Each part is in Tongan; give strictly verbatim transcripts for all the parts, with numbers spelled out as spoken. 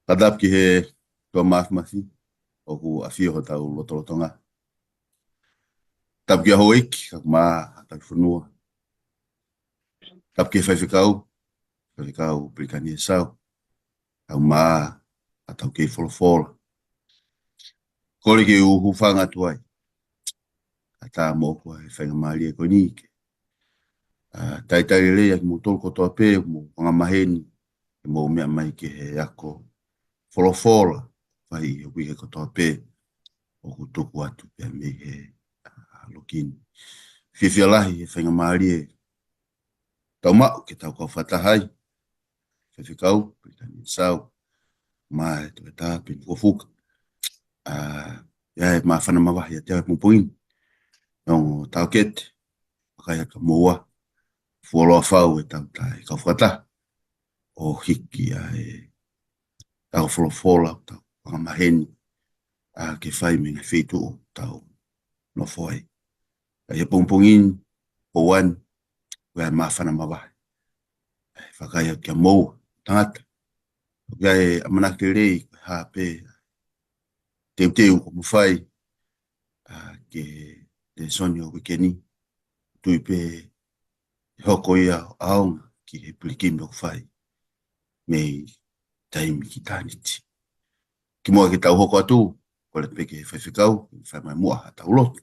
Ka tapu ki he ʻOtua Māfimafi, ʻoku ʻafio hotau lotolotonga. Tapu ki he houʻeiki, kae ʻumaʻā haʻa tauhi fonua. Tapu ki he faifekau, faifekau Pelikani Esau, kae ʻumaʻā haʻa taukei folofola. Kole ke u hūfanga atu ai, kae ʻatā moʻoku ʻa e faingamālie ko eni ke, ʻa, talitali lelei ʻa kimoutolu kotoa pē, mou angamaheni, ke mou meʻa mai ki he ako folofola, fai ʻi he uike kotoa pē, ʻoku tuku atu pē mei he, ʻa, loki ni. Fiefia lahi he faingamālie tau maʻu ke tau kau fakataha ai. Faifekau Pelikani Esau, mo e Toketā Peni Fukofuka. ʻA, ʻi ai e māfana mavahe ʻiate au he pongipongi ni. Neongo taʻokete, vakai atu kia moua, fuoloa fau ʻetau taʻe kau fakataha ʻo hiki ʻa e ako folofola, tau angamaheni, ʻa, ke fai mei he ngaahi feituʻu ʻoku tau nofo ai. Ka ʻi he pongipongi ni, ʻoku ou ʻi ai e māfana mavahe. ʻE, vakai atu kia moua, tangata. ʻOku ʻi ai e ʻamanaki lelei, ko e hā pē teuteu ʻoku mou fai, ʻa, ki he lēsoni ʻo e uike ni. Tui pē ʻe hoko ia ʻo ʻaonga ki he pilikimi ʻoku fai mei taimi ki ʻitāniti. Kimuʻa ke tau hoko atu, kole pē ki he faifekau, fai mai muʻa haʻatau lotu,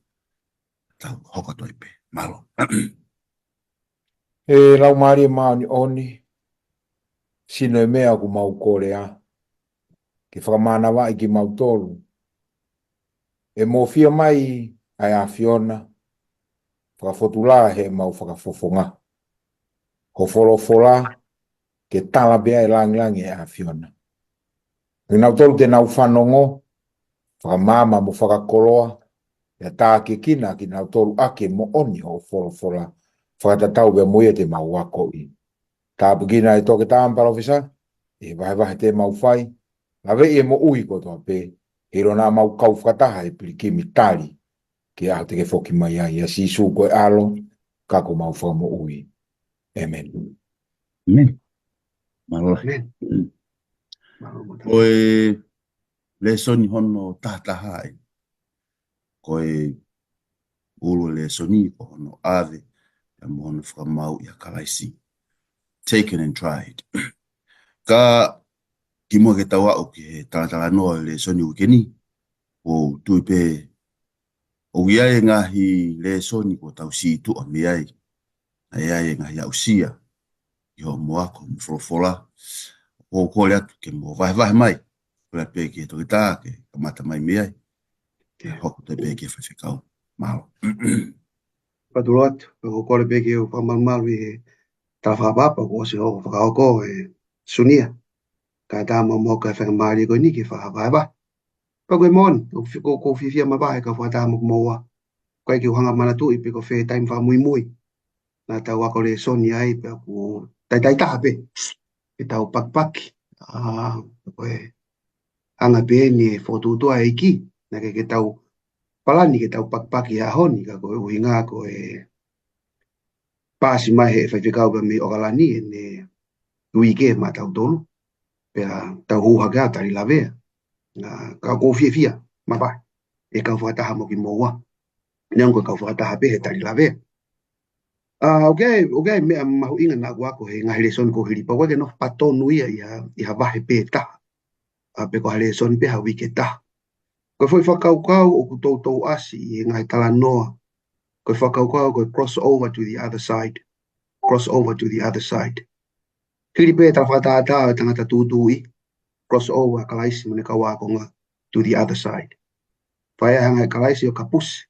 tau hoko atu ai pē. Mālō. ʻE Laumālie Māʻoniʻoni, sino e meʻa ʻoku mau kole ā, ke fakamānavaʻi kimautolu. ʻE mofia mai ʻa e ʻAfiona, fakafotulā heʻemau fakafofonga. Ko e folofola, ke tala pē ʻa e langilangi ʻa e ʻAfiona. Kinautolu te nau fanongo, fakamaama mo fakakoloa, ʻe tākiekina kinautolu ʻaki e moʻoni hoʻo folofola, fakatatau pē mo ia te mau akoʻi. Tāpuekina e toketā mo e palōfesa, ʻi he vahevahe te mau fai, laveʻi e moʻui kotoa pē, heiʻilo naʻa mau kau fakataha he pilikimi tali, ki he ʻaho te ke foki mai ai, ʻia Sīsū ko e ʻAlo, ka ko homau Fakamoʻui. ʻĒmeni. ʻĒmeni. Mālō. ʻĒmeni. Mālō. Ko e lēsoni hono tahataha ē. Ko e ʻulu e lēsoni, ko hono ʻave, ʻa mo hono fakamaau ʻia Kalaisi. Taken and tried. Ka kimuʻa ke tau aʻu ki he talatalanoa e lēsoni uike ni, ʻoku ou tui pē ʻoku ʻi ai e ngaahi lēsoni kuo tau sītuʻa mei ai. ʻA ia ʻi ai e ngaahi aʻusia ʻi hoʻomou ako mo e folofola. ʻOku ou kole atu ke mou vahevahe mai. Kole pē ki he toketā ke kamata mai mei ai. Ke hoko atu pē ki he faifekau. Mālō. Patulo atu, ʻoku ou kole pē ke u fakamalumalu ʻi he tala fakapapa, kuo ʻosi hoko fakahoko ʻe Sunia. Kae ʻatā moʻoku e faingamālie ko eni ke fakavahevahe. Pea ko e moʻoni, ʻoku fi-, ʻoku, ʻoku ou fiefia makehe he kau fakataha mo kimoua. ʻOku ʻikai ke u hanga ʻo manatuʻi pe ko fē taimi fakamuimui naʻa tau ako lēsoni ai, pea ʻoku taitai taha pē ke tau pakipaki. ʻA, ko e anga pē eni e fokotuʻutuʻu ʻa e ʻEiki, naʻe ʻikai ke tau palani ke tau pakipaki he ʻaho ni, ka ko e ʻuhinga ko e paasi mai he faifekau pea mei ʻOkalani ʻene uike maʻatautolu, pea tau hū hake ʻo tali lavea. ʻA, ka ʻoku ou fiefia makehe he kau fakataha mo kimoua. Neongo ko e kau fakataha pē he tali lavea. ʻA, ʻoku ʻi ai, ʻoku ʻi ai e meʻa mahuʻinga naʻa ku ako he ngaahi lēsoni kuo hili, pea ʻoku ʻikai ke nofo patonu ia ʻi ha, ʻi ha vahe pē taha. ʻA, pe ko ha lēsoni pē ha uike taha. Ko e foʻi fakakaukau ʻoku toutou ʻasi ʻi he ngaahi talanoa. Ko e fakakaukau ko e cross over to the other side. Cross over to the other side. Hili pē tala fakatātā ʻo e tangata tūtuuʻi, cross over ʻa Kalaisi mo ʻene kau ākonga to the other side. Fai ʻa e hanga ʻe Kalaisi ʻo kapusi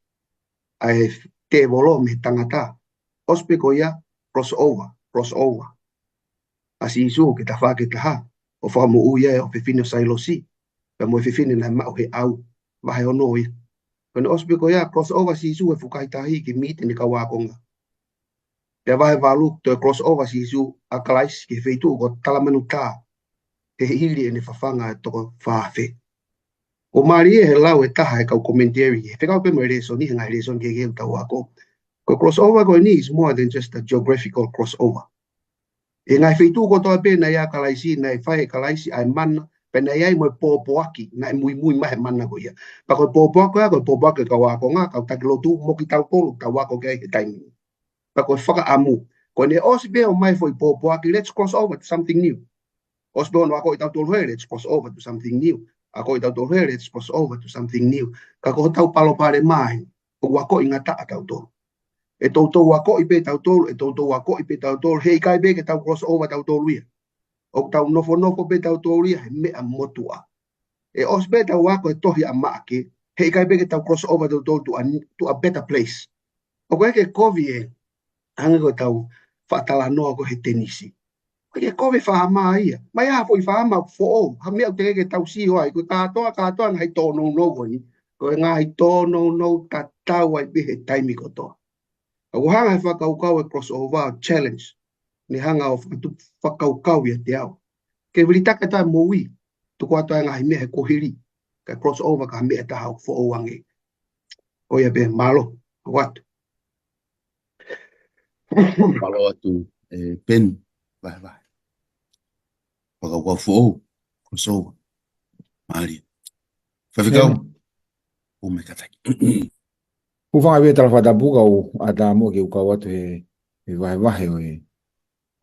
ʻa e tēvolo mei he tangata. ʻOsi pē ko ia, cross over, cross over ʻa Sīsū ki he tafaʻaki ʻe taha, ʻo fakamoʻui ai ʻa e ʻofefine ʻo Sailosi, pea mo e fefine naʻe maʻu he ʻau, vahe ono ia. Ko ʻene ʻosi pē ko ia, cross over ʻa Sīsū he fukahi tahi ke miti ʻene kau ākonga. Pea vahe valu, toe cross over ʻa Sīsū ʻa Kalaisi ki he feituʻu ko Talamanutā, he hili ʻene fafanga e toko fā afe. ʻOku mālie he lau ʻe taha ʻe he kau commentary, he fekau pē mo e lēsoni, he ngaahi lēsoni kehekehe ʻoku tau ako. Ko e cross over ko eni is more than just a geographical cross over. ʻI he ngaahi feituʻu kotoa pē naʻe ʻi ai ʻa Kalaisi, naʻe fai ʻe Kalaisi ʻa e mana Pea naʻe ʻi ai mo e pōpoaki naʻe muimui mai he mana ko ia. Pea ko e pōpoaki ko ia, ko e pōpoaki ʻa e kau ākonga, kau taki lotu, mo kitautolu, tau ako ki ai he taimi ni. Pea ko e fakaʻamu, ko ʻene ʻosi pē ʻo ʻomai e foʻi pōpoaki, let's cross over to something new. ʻOsi pē hono akoʻi kitautolu he, let's cross over to something new. Akoʻi kitautolu he, let's cross over to something new. Ka ko hotau palopalema eni, ʻoku akoʻi ngataʻa kitautolu. ʻE toutou akoʻi pē kitautolu, ʻe toutou akoʻi pē kitautolu, heʻikai pē ke tau cross over kitautolu ia. ʻOku tau nofonofo pē kitautolu ia he meʻa motuʻa. ʻE ʻosi pē ʻetau ako e tohi ʻa Maʻake, heʻikai pē ke tau cross over kitautolu to a, to a better place. ʻOku ʻikai ke kovi e, hangē ko ʻetau faʻa talanoa ko ē he tenisi. ʻOku ʻikai ke kovi e faama ia. Mai ha foʻi faama foʻou, ha meʻa ʻoku teʻeki ke tau sio ai, ko e kātoa, kātoa ngaahi tōnounou ko eni. Ko e ngaahi tōnounou tatau ai pē he taimi kotoa. ʻOku hanga he fakakaukau e cross over ʻo challenge. Ne hanga ʻo fakatu-, fakakaukau ʻiate au. Ke vilitaki ʻa e moʻui, tuku atu ʻa e ngaahi meʻa he kuohili. Kae cross over ki ha meʻa ʻe taha ʻoku foʻou ange. Ko ia pē, mālō, ʻoatu. Mālō atu, ʻe Peni, vahevahe. Fakakaukau foʻou, cross over. Mālie. Faifekau, ʻo mai kataki. Hūfanga pē he tala fakatapu kae ʻatā muʻa ke u kau atu he, he vahevahe ʻo e,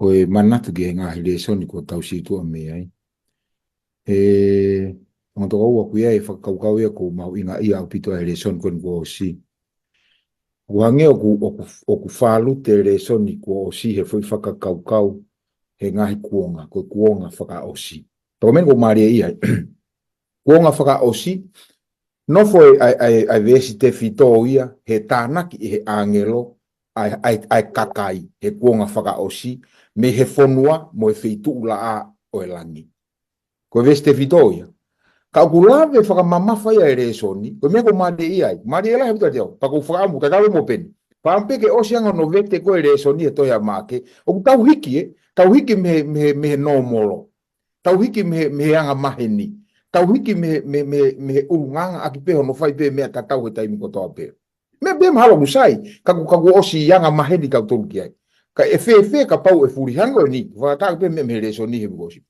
ʻo e manatu ki he ngaahi lēsoni kuo tau situʻa mei ai. He, ongo toka ua ʻoku ʻi ai e fakakaukau ia ʻoku mahuʻinga ia ʻaupito ʻa e lēsoni ko eni kuo ʻosi. ʻOku hangē ʻoku, ʻoku, ʻoku fālute e lēsoni kuo ʻosi he foʻi fakakaukau he ngaahi kuonga, ko e kuonga fakaʻosi. Toko meni ʻoku mālie ia. Kuonga fakaʻosi, nofo e, ʻa e, ʻa e, ʻa e veesi tefito ia, he tānaki ʻe he ʻāngelo, ʻa e, ʻa e, ʻa e kakai, he kuonga fakaʻosi, mei he fonua mo e feituʻu laʻā ʻo e langi. Ko e veesi tefito ia. Ka ʻoku lave fakamamafa ia e lēsoni, ko e meʻa ʻoku mālie ia ai, mālie lahi ʻaupito kiate au, pea ʻoku ou fakaʻamu, kae kau mo Peni. Fakaʻamu pē ke ʻosi ange hono vete ko e lēsoni he tohi ʻa Maʻake, ʻoku tau hiki ē, tau hiki mei he, mei he, mei he nōmolo. Tau hiki mei he, mei he anga maheni. Tau hiki mei he, mei he, mei he, mei he ʻulungaanga ʻaki pē hono fai pē meʻa tatau he taimi kotoa pē. Meʻa pē mahalo ʻoku sai, ka ʻoku, ka ʻoku ʻosi anga maheni kitautolu ki ai. Ka ʻe fēfē kapau ʻe fuli hangē ko eni, fakataha pē meʻa mei he lēsoni he uike kuo ʻosi.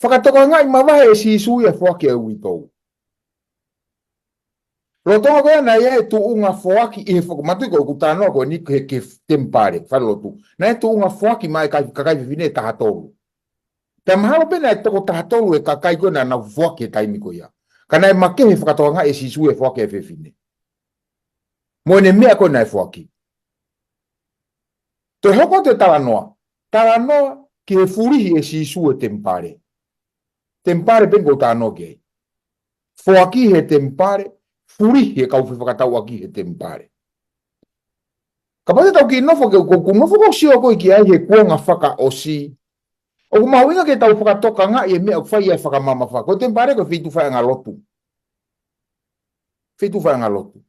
Fakatokangaʻi mavahe ʻe Sīsū ia e foaki ʻa e uitou. Lolotonga ko ia naʻe ʻi ai e tuʻunga foaki ʻi he fakamatui ko ʻeku talanoa ko eni ki he, ki he temipale, falelotu. Naʻe ʻi ai e tuʻunga foaki maʻa e kai-, kakai fefine ʻe taha tolu. Pea mahalo pē naʻe toko taha tolu e kakai ko ē naʻa nau foaki he taimi ko ia. Ka naʻe makehe he fakatokangaʻi ʻe Sīsū e foaki ʻa e fefine. Mo ʻene meʻa ko ē naʻe foaki. Toe hoko atu e talanoa. Talanoa ki he fulihi ʻe Sīsū e temipale. Temipale pē ʻoku ou talanoa ki ai. Foaki he temipale, fulihi e kau fefakatauʻaki he temipale. Kapau te tau kiʻi nofo ke, ʻoku, ʻoku nofo ʻoku ou sio ko ē ki ai he kuonga fakaʻosi. ʻOku mahuʻinga ke tau fakatokangaʻi e meʻa ʻoku fai ai e fakamamafa. Ko e temipale ko e feituʻu faiʻanga lotu. Feituʻu faiʻanga lotu.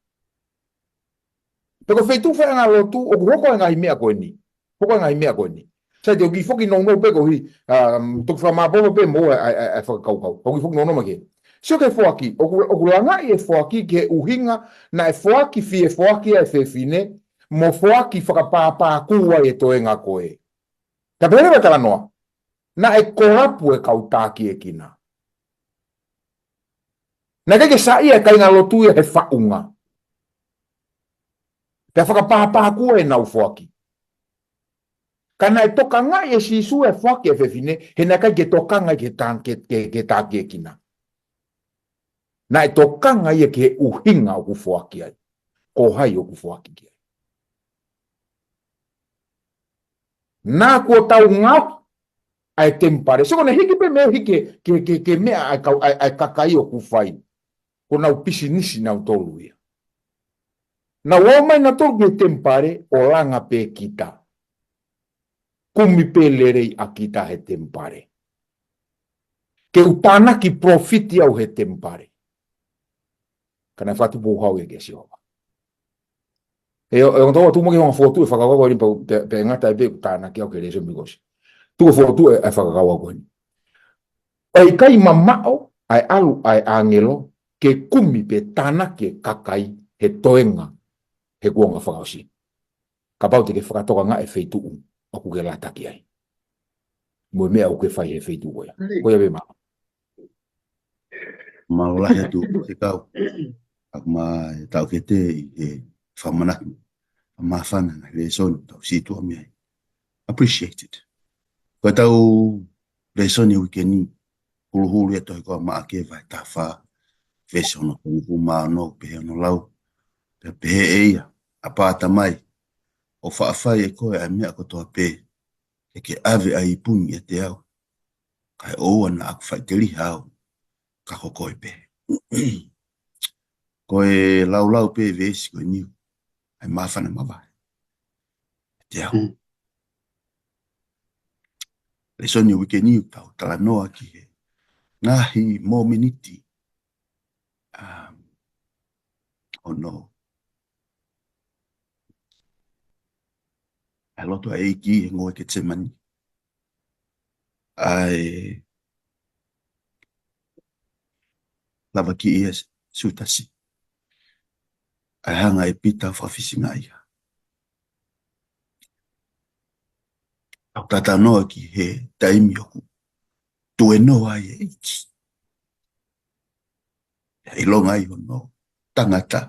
Pea ko e feituʻu faiʻanga lotu, ʻoku hoko ai e ngaahi meʻa ko eni. Hoko ai e ngaahi meʻa ko eni. Sai te u kiʻi foki nounou pē koeʻuhi, um, toki fakamāpopo pē mo e, ʻa e, ʻa e, ʻa e fakakaukau. Toki foki nounou mai ki ai. Sio ki he foaki, ʻoku, ʻoku langaʻi e foaki ki he ʻuhinga, naʻe foaki fie foaki ʻa e fefine, mo foaki fakapāpākū ai e toenga ko ē. Ka pehē leva e talanoa, naʻe kolapu e kau tākiekina. Naʻe ʻikai ke saiʻia e kāingalotu ia he faʻunga. Pea fakapāpākū ʻenau foaki. Ka naʻe tokangaʻi ʻe Sīsū e foaki ʻa e fefine, he naʻe ʻikai ke tokanga ia ki he tā-, ke, ke, ke tākiekina. Naʻe tokanga ia ki he ʻuhinga ʻoku foaki ai. Ko hai ʻoku foaki ki ai. Naʻa kuo tau ngaohi ʻa e temipale. Sio ko ʻene hiki pē mei he hiki ki he, ki he, ki he meʻa ʻa e kau, ʻa e, ʻa e kakai ʻoku fai. Ko ʻenau pisinisi nautolu ia. Naʻa nau ō mai nautolu ki he temipale ʻo langa pē kita. Kumi pē lelei ʻa kita he temipale. Ke u tānaki profit au he temipale. Ka naʻe fakatupu hau ia kia Sihova. ʻE, ʻe ongo toka atu mo ke hanga fotu e fakakaukau ni pau pe, pe ngata ai pē ʻoku tānaki au ke lēsoni mikosi. Tuku fotu e, e fakakaukau ko eni. ʻOku ʻikai mamaʻo ʻa e ʻalu ʻa e ʻāngelo ke kumi pe tānaki e kakai he toenga he kuonga fakaʻosi. Kapau te ke fakatokangaʻi e feituʻu ʻoku ke lata ki ai. Mo e meʻa ʻoku ke fai he feituʻu ko ia. Ko ia pē mālō. Mālō lahi atu, Faifekau. ʻOku ma e tau ke te ʻi he fakamanatu. Māfana ngaahi lēsoni, tau sītuʻa mei ai. Appreciate it. Ko e tau lēsoni uike ni, huluhulu e tohi ko ia Maʻake vahe taha fā, veesi ono tolu mā ono, pehē hono lau. Pea pehē ʻe ia, ʻApā Tamai, ʻoku faʻa fai ʻe koe ʻa e meʻa kotoa pē, ke ke ʻave ʻa e ipu ni ʻiate au. Kae ʻoua naʻa ku faʻiteliha au, ka ko koe pē. Ko e laulau pē veesi ko eni, ʻa e māfana mavahe. ʻIate au. Mm. Lēsoni uike ni ʻoku tau talanoa ki he ngaahi momeniti, um, ʻo e lotu ʻa e ʻEiki he ngoue Ketisemani. ʻA e lavakiʻi ʻe Siutasi. ʻA e hanga ʻe Pita ʻo fakafisingaʻi ia. ʻOku tau talanoa ki he taimi ʻoku tuenoa ai e ʻEiki. ʻIlonga ai hono tangata,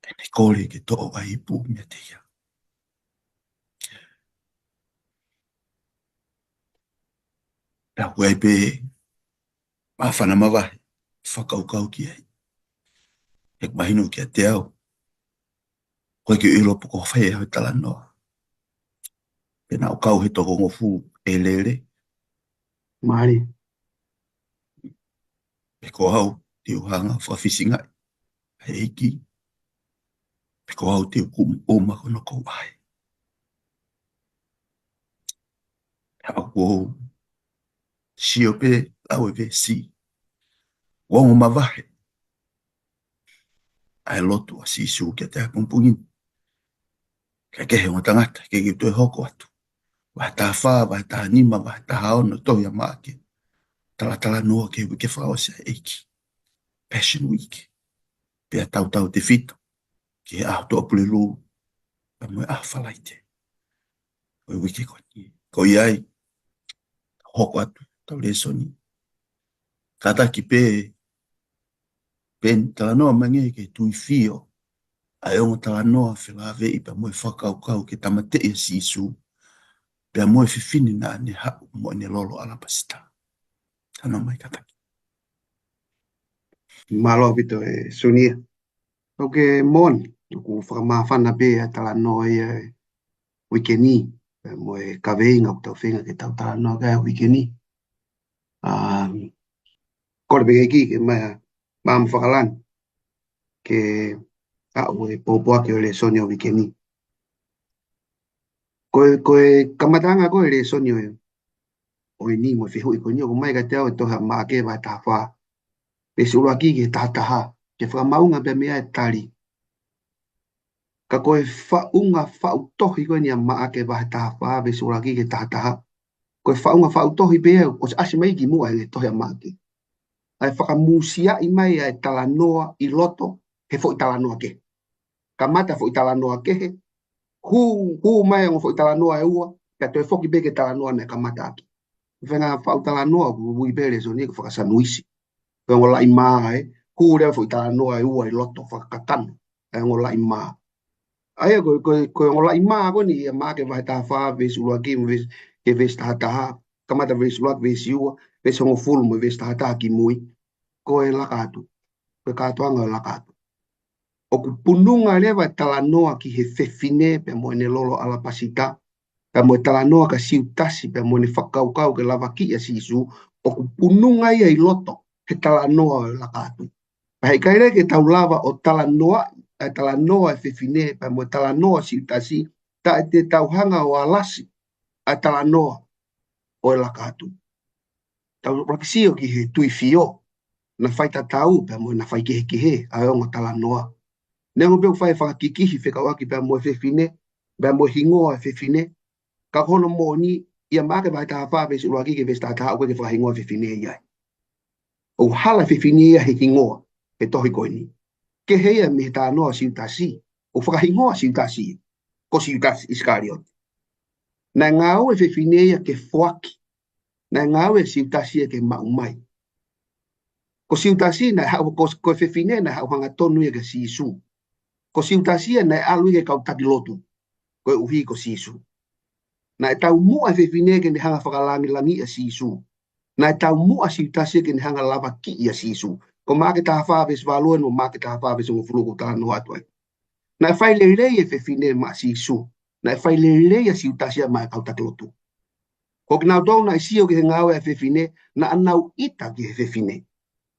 ʻene kole ke toʻo ʻa e ipu meiate ia. Pea ʻoku ʻi ai pē māfana mavahe, fakakaukau ki ai. ʻOku mahino kiate au, ʻoku ʻikai ke u ʻilo pe ko e fē ʻa e talanoa. Pe naʻa ʻoku kau he tokongofulu ʻe lele. Mālie. Pe ko au te u hanga ʻo fakafisingaʻi ʻa e ʻEiki. Pe ko au te u kumu ʻuma ko hono kouʻai. Pea ʻoku ou sio pē lau e veesi ʻoku ongo mavahe ʻa e lotu ʻa Sīsū kiate au he pongipongi ni. Kae kehe ongo tangata, ke ke toe hoko atu. Vahe taha fā, vahe taha nima, vahe taha ono, tohi ʻa Maʻake. Talatalanoa ki he uike fakaʻosi ʻa e ʻEiki. Passion Week. Pea tautautefito ki he ʻaho Tuʻapulelulu, pea mo e ʻaho Falaite ʻo e uike ko eni. Ko ia ai, hoko atu, tau lēsoni. Kātaki pē, pea talanoa mai ange ki he tuifio ʻa e ongo talanoa felāveʻi pea mo e fakakaukau ki he tāmateʻi ʻa Sīsū, pea mo e fefine naʻa ne haʻu mo ʻene lolo ʻalapasita. Talanoa mai kātaki. Mālō ʻaupito ʻe Sunia. ʻOku moʻoni, ʻoku fakamāfana pē ʻa e talanoa ia ʻo e uike ni, pea mo e kaveinga ʻoku tau feinga ke tau talanoa ki ai he uike ni. Um, kole pē ki he ʻEiki ke maʻa, maʻa mo fakalani, ke aʻu e pōpoaki ʻo e lēsoni ʻo e uike ni. Ko e, ko e kamataʻanga ko ē ʻo e lēsoni ʻo e, ʻo eni mo e fehuʻi ko eni ʻoku ʻomai kiate au ʻe he tohi ʻa Maʻake vahe taha fā, veesi ʻuluaki ki he taha taha, ke fakamaʻunga pē mei ai e tali. Ka ko e faʻunga faʻu tohi ko eni ʻa Maʻake vahe taha fā, veesi ʻuluaki ki he taha taha. Ko e faʻunga faʻu tohi pē ia, ʻosi ʻasi mai kimuʻa he tohi ʻa Maʻake. ʻA e fakamūsiaʻi mai ʻa e talanoa ʻi loto he foʻi talanoa kehe. Kamata foʻi talanoa kehe, hū, hū mai ongo foʻi talanoa ʻe ua, pea toe foki pē ki he talanoa naʻe kamata ʻaki. Feinga faʻu talanoa, ʻoku ui pē lēsoni ko e fakasanuisi. Ko e ongo laʻi mā ē, hū leva foʻi talanoa ʻe ua ʻi loto fakakakano, ʻa e ongo laʻi mā. ʻA ia ko, ko, ko e ongo laʻi mā ko eni ʻa Maʻake vahe taha fā, veesi ʻuluaki, veesi, ki he veesi taha taha, kamata veesi ʻuluaki, veesi ua, veesi hongofulu mo e veesi taha taha kimui. Ko e laka atu. Ko e kātoanga ʻo e laka atu. ʻOku pununga leva e talanoa ki he fefine pea mo ʻene lolo ʻalapasita, pea mo e talanoa kia Siutasi, pea mo ʻene fakakaukau ke lavakiʻi ʻa Sīsū, ʻoku pununga ia ʻi loto he talanoa ʻo e laka atu. Pea heʻikai leva ke tau lava ʻo talanoa, ʻa e talanoa ʻa e fefine, pea mo e talanoa ʻa Siutasi, taʻe te tau hanga ʻo alasi ʻa e talanoa ʻo e laka atu. Tau ʻuluaki sio ki he tuifio, naʻe faitatau pea mo e naʻe faikehekehe ʻa e ongo talanoa. Neongo pē ʻoku fai e fakakikihi fekauʻaki pea mo e fefine, pea mo e hingoa ʻo e fefine, ka ko hono moʻoni, ʻia Maʻake vahe taha fā, veesi ʻuluaki ki he veesi taha taha, ʻoku ʻikai ke fakahingoa e fefine ia ai. ʻOku hala e fefine ia he hingoa he tohi ko eni. Kehe ia mei he talanoa ʻo Siutasi, ʻoku fakahingoa ʻa Siutasi ia, ko Siutasi ʻIsikaliote. Naʻe ngāue e fefine ia ke foaki. Naʻe ngāue ʻa Siutasi ia ke maʻu mai. Ko Siutasi naʻe haʻu, ko, ko e fefine naʻe haʻu hangatonu ia kia Sīsū. Ko Siutasi ia naʻe ʻalu ia ki he kau taki lotu, koeʻuhi ko Sīsū. Naʻe taumuʻa e fefine ke ne hanga ʻo fakalangilangiʻi ʻa Sīsū. Naʻe taumuʻa Siutasi ke ne hanga ʻo lavakiʻi ʻa Sīsū. Ko Maʻake taha fā veesi valu eni mo Maʻake taha fā veesi hongofulu ʻoku ou talanoa atu ai. Naʻe fai lelei e fefine maʻa Sīsū. Naʻe fai lelei ʻa Siutasi ia maʻa e kau taki lotu. Ko kinautolu naʻe sio ki he ngāue ʻa e fefine, naʻa nau ʻita ki he fefine.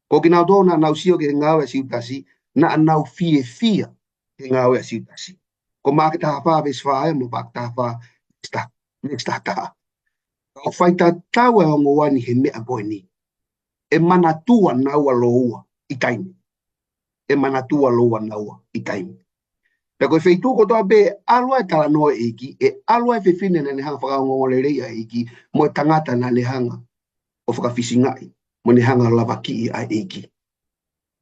Ko kinautolu naʻa nau sio ki he ngāue ʻa Siutasi, naʻa nau fiefia he ngāue ʻa Siutasi. Ko Maʻake taha fā veesi fā ia mo Maʻake taha fā veesi taha, veesi taha taha. Ka ʻoku faitatau e ongo uá ni he meʻa ko eni. ʻE manatua naua lōua ʻi taimi. ʻE manatua lōua naua ʻi taimi. Pea ko e feituʻu kotoa pē ʻe ʻalu ai e talanoa ʻa e ʻEiki, ʻe ʻalu ai e fefine naʻa ne hanga ʻo fakaongoongolelei ʻa e ʻEiki, mo e tangata naʻa ne hanga ʻo fakafisingaʻi, mo ne hanga ʻo lavakiʻi ʻa e ʻEiki.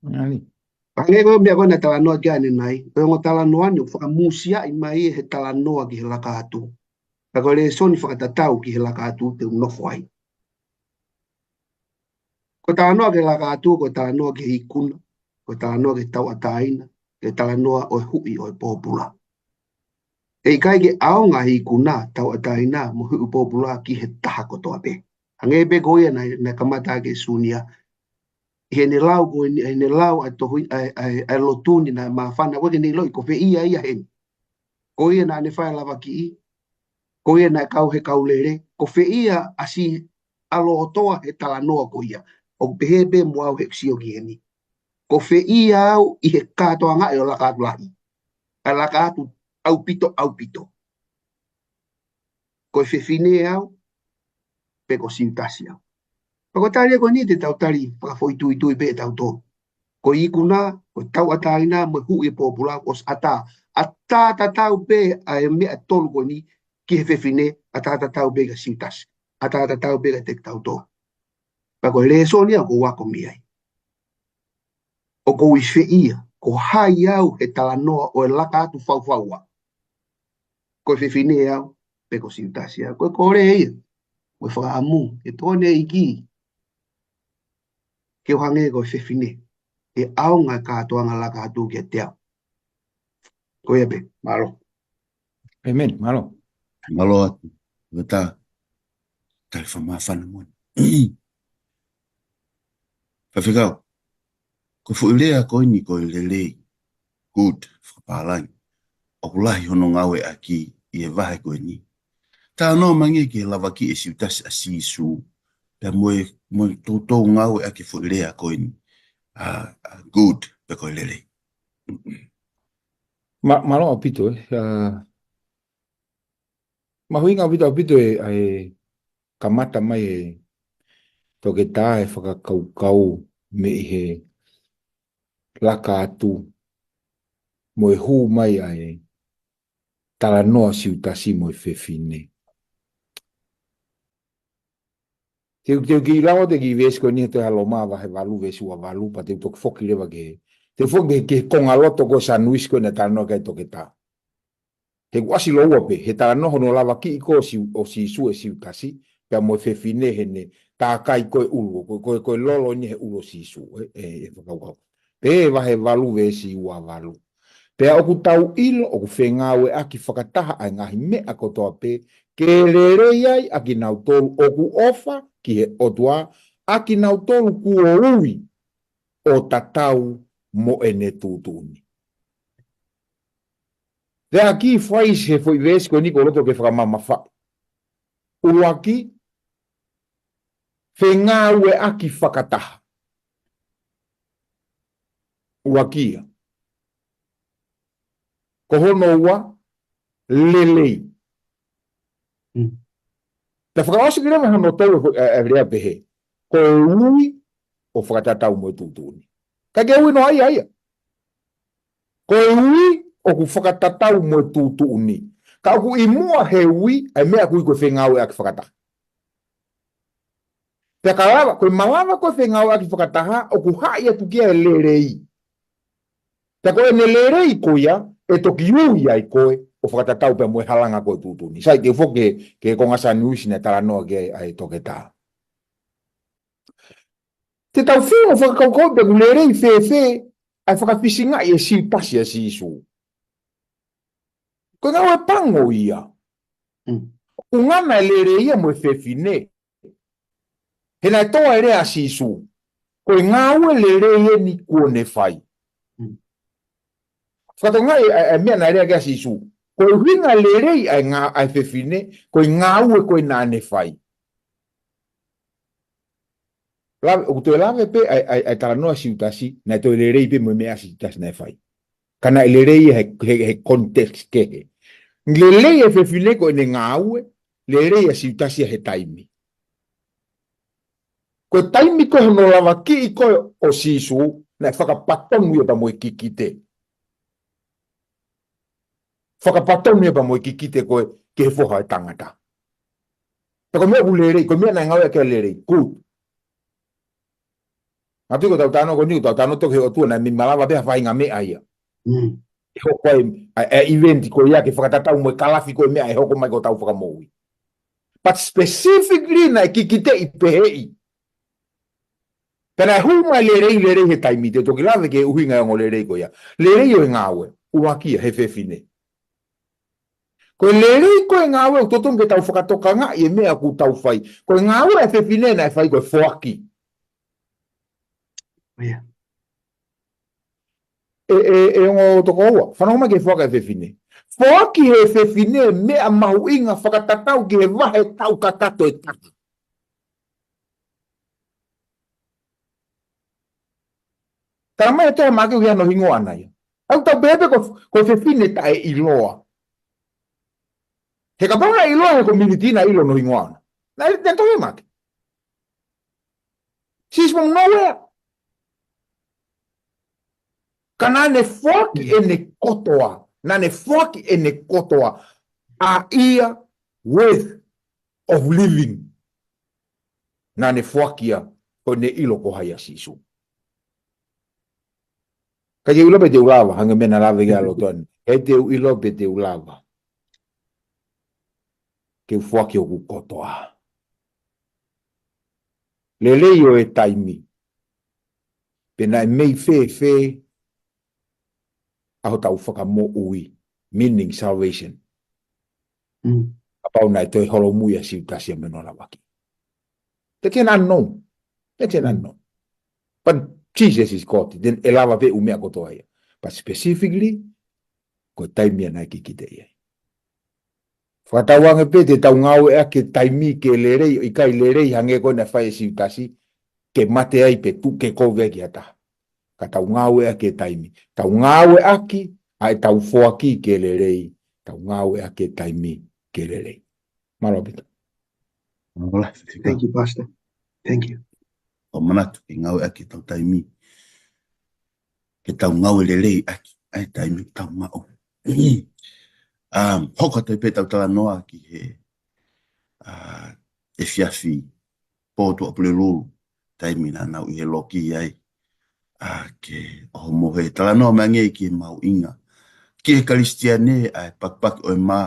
Nani. Hangē ko e meʻa ko ē naʻe talanoa ki ai ʻanenai, ko e ongo talanoa ni ʻoku fakamusiaʻi mai ia he talanoa ki he laka atu. Ka ko e lēsoni fakatatau ki he laka atu te u nofo ai. Ko e talanoa ki he laka atu, ko e talanoa ki he ikuna, ko e talanoa ki he tauʻatāina, ko e talanoa ʻo e huʻi ʻo e pōpula. ʻE ʻikai ke ʻaonga e ikuna, tauʻatāina, mo e huʻi pōpula ki he taha kotoa pē. Hangē pē ko ia naʻe, naʻe kamata ʻaki ʻe Sunia. ʻI heʻene lau ko eni, ʻi heʻene lau ʻa e tohi, ʻa e, ʻa e, ʻa e lotu ni naʻe māfana, ʻoku ʻikai ke ne ʻiloʻi ko fē ia ia heni. Ko ia naʻa ne fai e lavakiʻi, ko ia naʻe kau he kau lele, ko fē ia ʻa Siutasi ʻa lotoa he talanoa ko ia. ʻOku pehē pē mo au heʻeku sio ki heni. Ko fē ia au ʻi he kātoangaʻi ʻo e laka atu lahi. ʻA e laka atu ʻaupito, ʻaupito. Ko e fefine au, pe ko Siutasi au. Pea ko e tali ko eni te tau tali fakafoʻituitui pē ʻe tautolu. Ko e ikuna, ko e tauʻatāina, mo e huʻi e pōpula, ʻosi ʻatā. ʻAtā tatau pē ʻa e meʻa ʻe tolu ko eni ki he fefine, ʻatā tatau pē kia Siutasi. ʻAtā tatau pē kiate kitautolu. Pea ko e lēsoni ia ʻoku ou ako mei ai. ʻOku ou ʻi fē ia, ko hai au he talanoa ʻo e laka atu faufaua. Ko e fefine au, pe ko Siutasi au. Ko e kole ia, ko e fakaʻamu, ke tō ne ʻEiki. Ke u hangē ko e fefine, ʻe ʻaonga e kātoanga laka atu kiate au. Ko ia pē, mālō. ʻĒmeni, mālō. Mālō atu. Ko e tā, tali fakamāfana moʻoni. Faifekau, ko e foʻi lea ko eni ko e lelei, good, fakapālangi. ʻOku lahi hono ngāueʻaki ʻi he vahe ko eni. Talanoa mai angē ki he lavakiʻi ʻe Siutasi ʻa Sīsū, pea mo e, mo e toutou ngāueʻaki e foʻi lea ko eni. ʻA, ʻa, good, pe ko e lelei. Ma-, mālō ʻaupito, ē. ʻA, mahuʻinga ʻaupito, ʻaupito ē, ʻa e kamata mai ʻe Toketā e fakakaukau mei he laka atu mo e hū mai ʻa e talanoa Siutasi mo e fefine. Te u, te u kiʻi lau atu e kiʻi veesi ko eni he tohi ʻa Loma vahe valu veesi ua valu, pea te u toki foki leva ki he, te u foki ki he, ki he konga loto ko e sānuisi ko ē naʻe talanoa ki ai Toketā. He kuo ʻasi lōua pē, he talanoa hono lavakiʻi ko ē ʻo Siu-, ʻo Sīsū ʻe Siutasi, pea mo e fefine heʻene tākai ko ē ʻulu, ko, ko, ko e lolo eni he ʻulu ʻo Sīsū, ē, ē, ē, fakakaukau. Pea vahe valu veesi ua valu. Pea ʻoku tau ʻilo, ʻoku fengāueʻaki fakataha ʻa e ngaahi meʻa kotoa pē, ke lelei ai ʻa kinautolu ʻoku ʻofa ki he ʻOtua, ʻa kinautolu kuo ui ʻo tatau mo ʻene tuʻutuʻuni. There are key phrase he foʻi veesi ko eni ʻoku ou loto ke fakamamafaʻi. ʻUluaki, fengāueʻaki fakataha. ʻUluaki ia. Ko hono ua, lelei. Mm. Pea fakaʻosi ki leva hono tolu ko e, e, e lea pehē. Ko e ui ʻo fakatatau mo e tuʻutuʻuni. ʻIkai ke ui noa ia ia. Ko e ui ʻoku fakatatau mo e tuʻutuʻuni. Ka ʻoku ʻi muʻa he ui, ʻa e meʻa ʻoku ui ko e fengāueʻaki fakataha. Pea ka lava, ko e malava ko e fengāueʻaki fakataha, ʻoku haʻi atu ki ai e lelei. Pea ko ʻene lelei ko ia, ʻe toki ui ai koe, ʻo fakatatau pea mo e halanga ko e tuʻutuʻuni. Sai, te u foki ki he, ki he konga sānuisi naʻe talanoa ki ai ʻa e Toketā. Te tau fiu ʻo fakakaukau pe ʻoku lelei fēfē ʻa e fakafisingaʻi ʻe Siutasi ʻa Sīsū. Ko e ngāue pango ia. Mm. ʻUhinga naʻe lelei ia mo e fefine. He naʻe tō ai e lea ʻa Sīsū. Ko e ngāue lelei eni kuo ne fai. Mm. Fakatokangaʻi ʻa e, ʻa e meʻa naʻe lea ki ai ʻa Sīsū. Ko e ʻuhinga lelei ʻa e ngā-, ʻa e fefine, ko e ngāue ko ē naʻa ne fai. Lave, ʻoku toe lave pē ʻa e, ʻa e, ʻa e talanoa ʻa Siutasi, naʻe toe lelei pē mo e meʻa ʻa Siutasi naʻe fai. Ka naʻe lelei he, he, he context kehe. Lelei e fefine ko ʻene ngāue, lelei ʻa Siutasi he taimi. Ko e taimi ko ē hono lavakiʻi ko ē ʻo Sīsū, naʻe fakapatonu ia pea mo e kikite. Fakapatonu ia pea mo e kikite ko ē ki he Foha ʻo e Tangata. Pea ko e meʻa ʻoku lelei, ko e meʻa naʻe ngāueʻaki ai e lelei. Good. Manatuʻi ko ʻetau talanoa ko eni, ko ʻetau talanoa toki he ʻOtua naʻe mei malava pē ha faʻahinga meʻa ia. Mm. ʻE hoko ai, ʻa e, ʻa e event ko ia ke fakatatau mo e kalafi ko ē meʻa ʻe hoko mai ki hotau fakamoʻui. But specifically naʻe kikiteʻi peheʻi. Pea naʻe hū mai lelei, lelei he taimi, te u toki lave ki he ʻuhinga e ongo lelei ko ia. Lelei ʻo e ngāue, ʻuluaki ia he fefine. Ko e lelei ko ē ngāue ʻoku totonu ke tau fakatokangaʻi e meʻa ʻoku tau fai. Ko e ngāue ʻa e fefine naʻe fai ko e foaki. ʻIo. ʻE, ʻe, ʻe ongo tokoua, fanongo mai ki he foaki ʻa e fefine. Foaki he fefine meʻa mahuʻinga fakatatau ki he vahe taʻu kakato ʻe taha. Tala mai ʻe he tohi ʻa Maʻake ʻoku ʻi ai hono hingoa ʻana ia. ʻOku tau pehē pē ko, ko e fefine taʻeʻiloa. He kapau naʻe ʻiloa he community naʻe ʻilo hono hingoa ʻana. Naʻe, naʻe tohi ʻe Maʻake. She's from nowhere. Ka naʻa ne foaki ʻene kotoa. Naʻa ne foaki ʻene kotoa. A year worth of living. Naʻa ne foaki ia, ko ʻene ʻilo ko hai ʻa Sīsū. Ka te u ʻilo pe te u lava, hangē ko e meʻa naʻe lave ki ai ʻa Lotoani. Ka te u ʻilo pe te u lava ke u foaki hoku kotoa. Lelei ʻo e taimi. Pe naʻe mei fēfē ʻa hotau fakamoʻui, meaning salvation. Mm. Kapau naʻe toe holomui ʻa Siutasi ia mei hono lavaki. That's an unknown. That's an Mm. unknown. But Jesus is God. Then ʻe lava pē ʻū meʻa kotoa ia. But specifically, ko e taimi ia naʻe kikiteʻi ai. Fakatauange pē te tau ngāueʻaki e taimi ke lelei, ʻikai lelei hangē ko ē naʻe fai ʻe Siutasi, ke mate ai pe tuʻu ke kovi ai ki ha taha. Ka tau ngāueʻaki e taimi. Tau ngāueʻaki ʻa ʻetau foaki ke lelei. Tau ngāueʻaki e taimi ke lelei. Mālō ʻaupito. Mālō, Faifekau. Thank you, Pastor. Thank you. ʻOku manatu ke ngāueʻaki ʻetau taimi. Ke tau ngāue lelei ʻaki ʻa e taimi ʻoku tau maʻu. Um, hoko atu pē ʻetau talanoa ki he, uh, efiafi pō Tuʻapulelulu, taimi naʻa nau ʻi he loki ai. Uh, ke ʻohomohe, talanoa mai angē ki he mahuʻinga ki he Kalisitiane ʻa e pakipaki ʻo e mā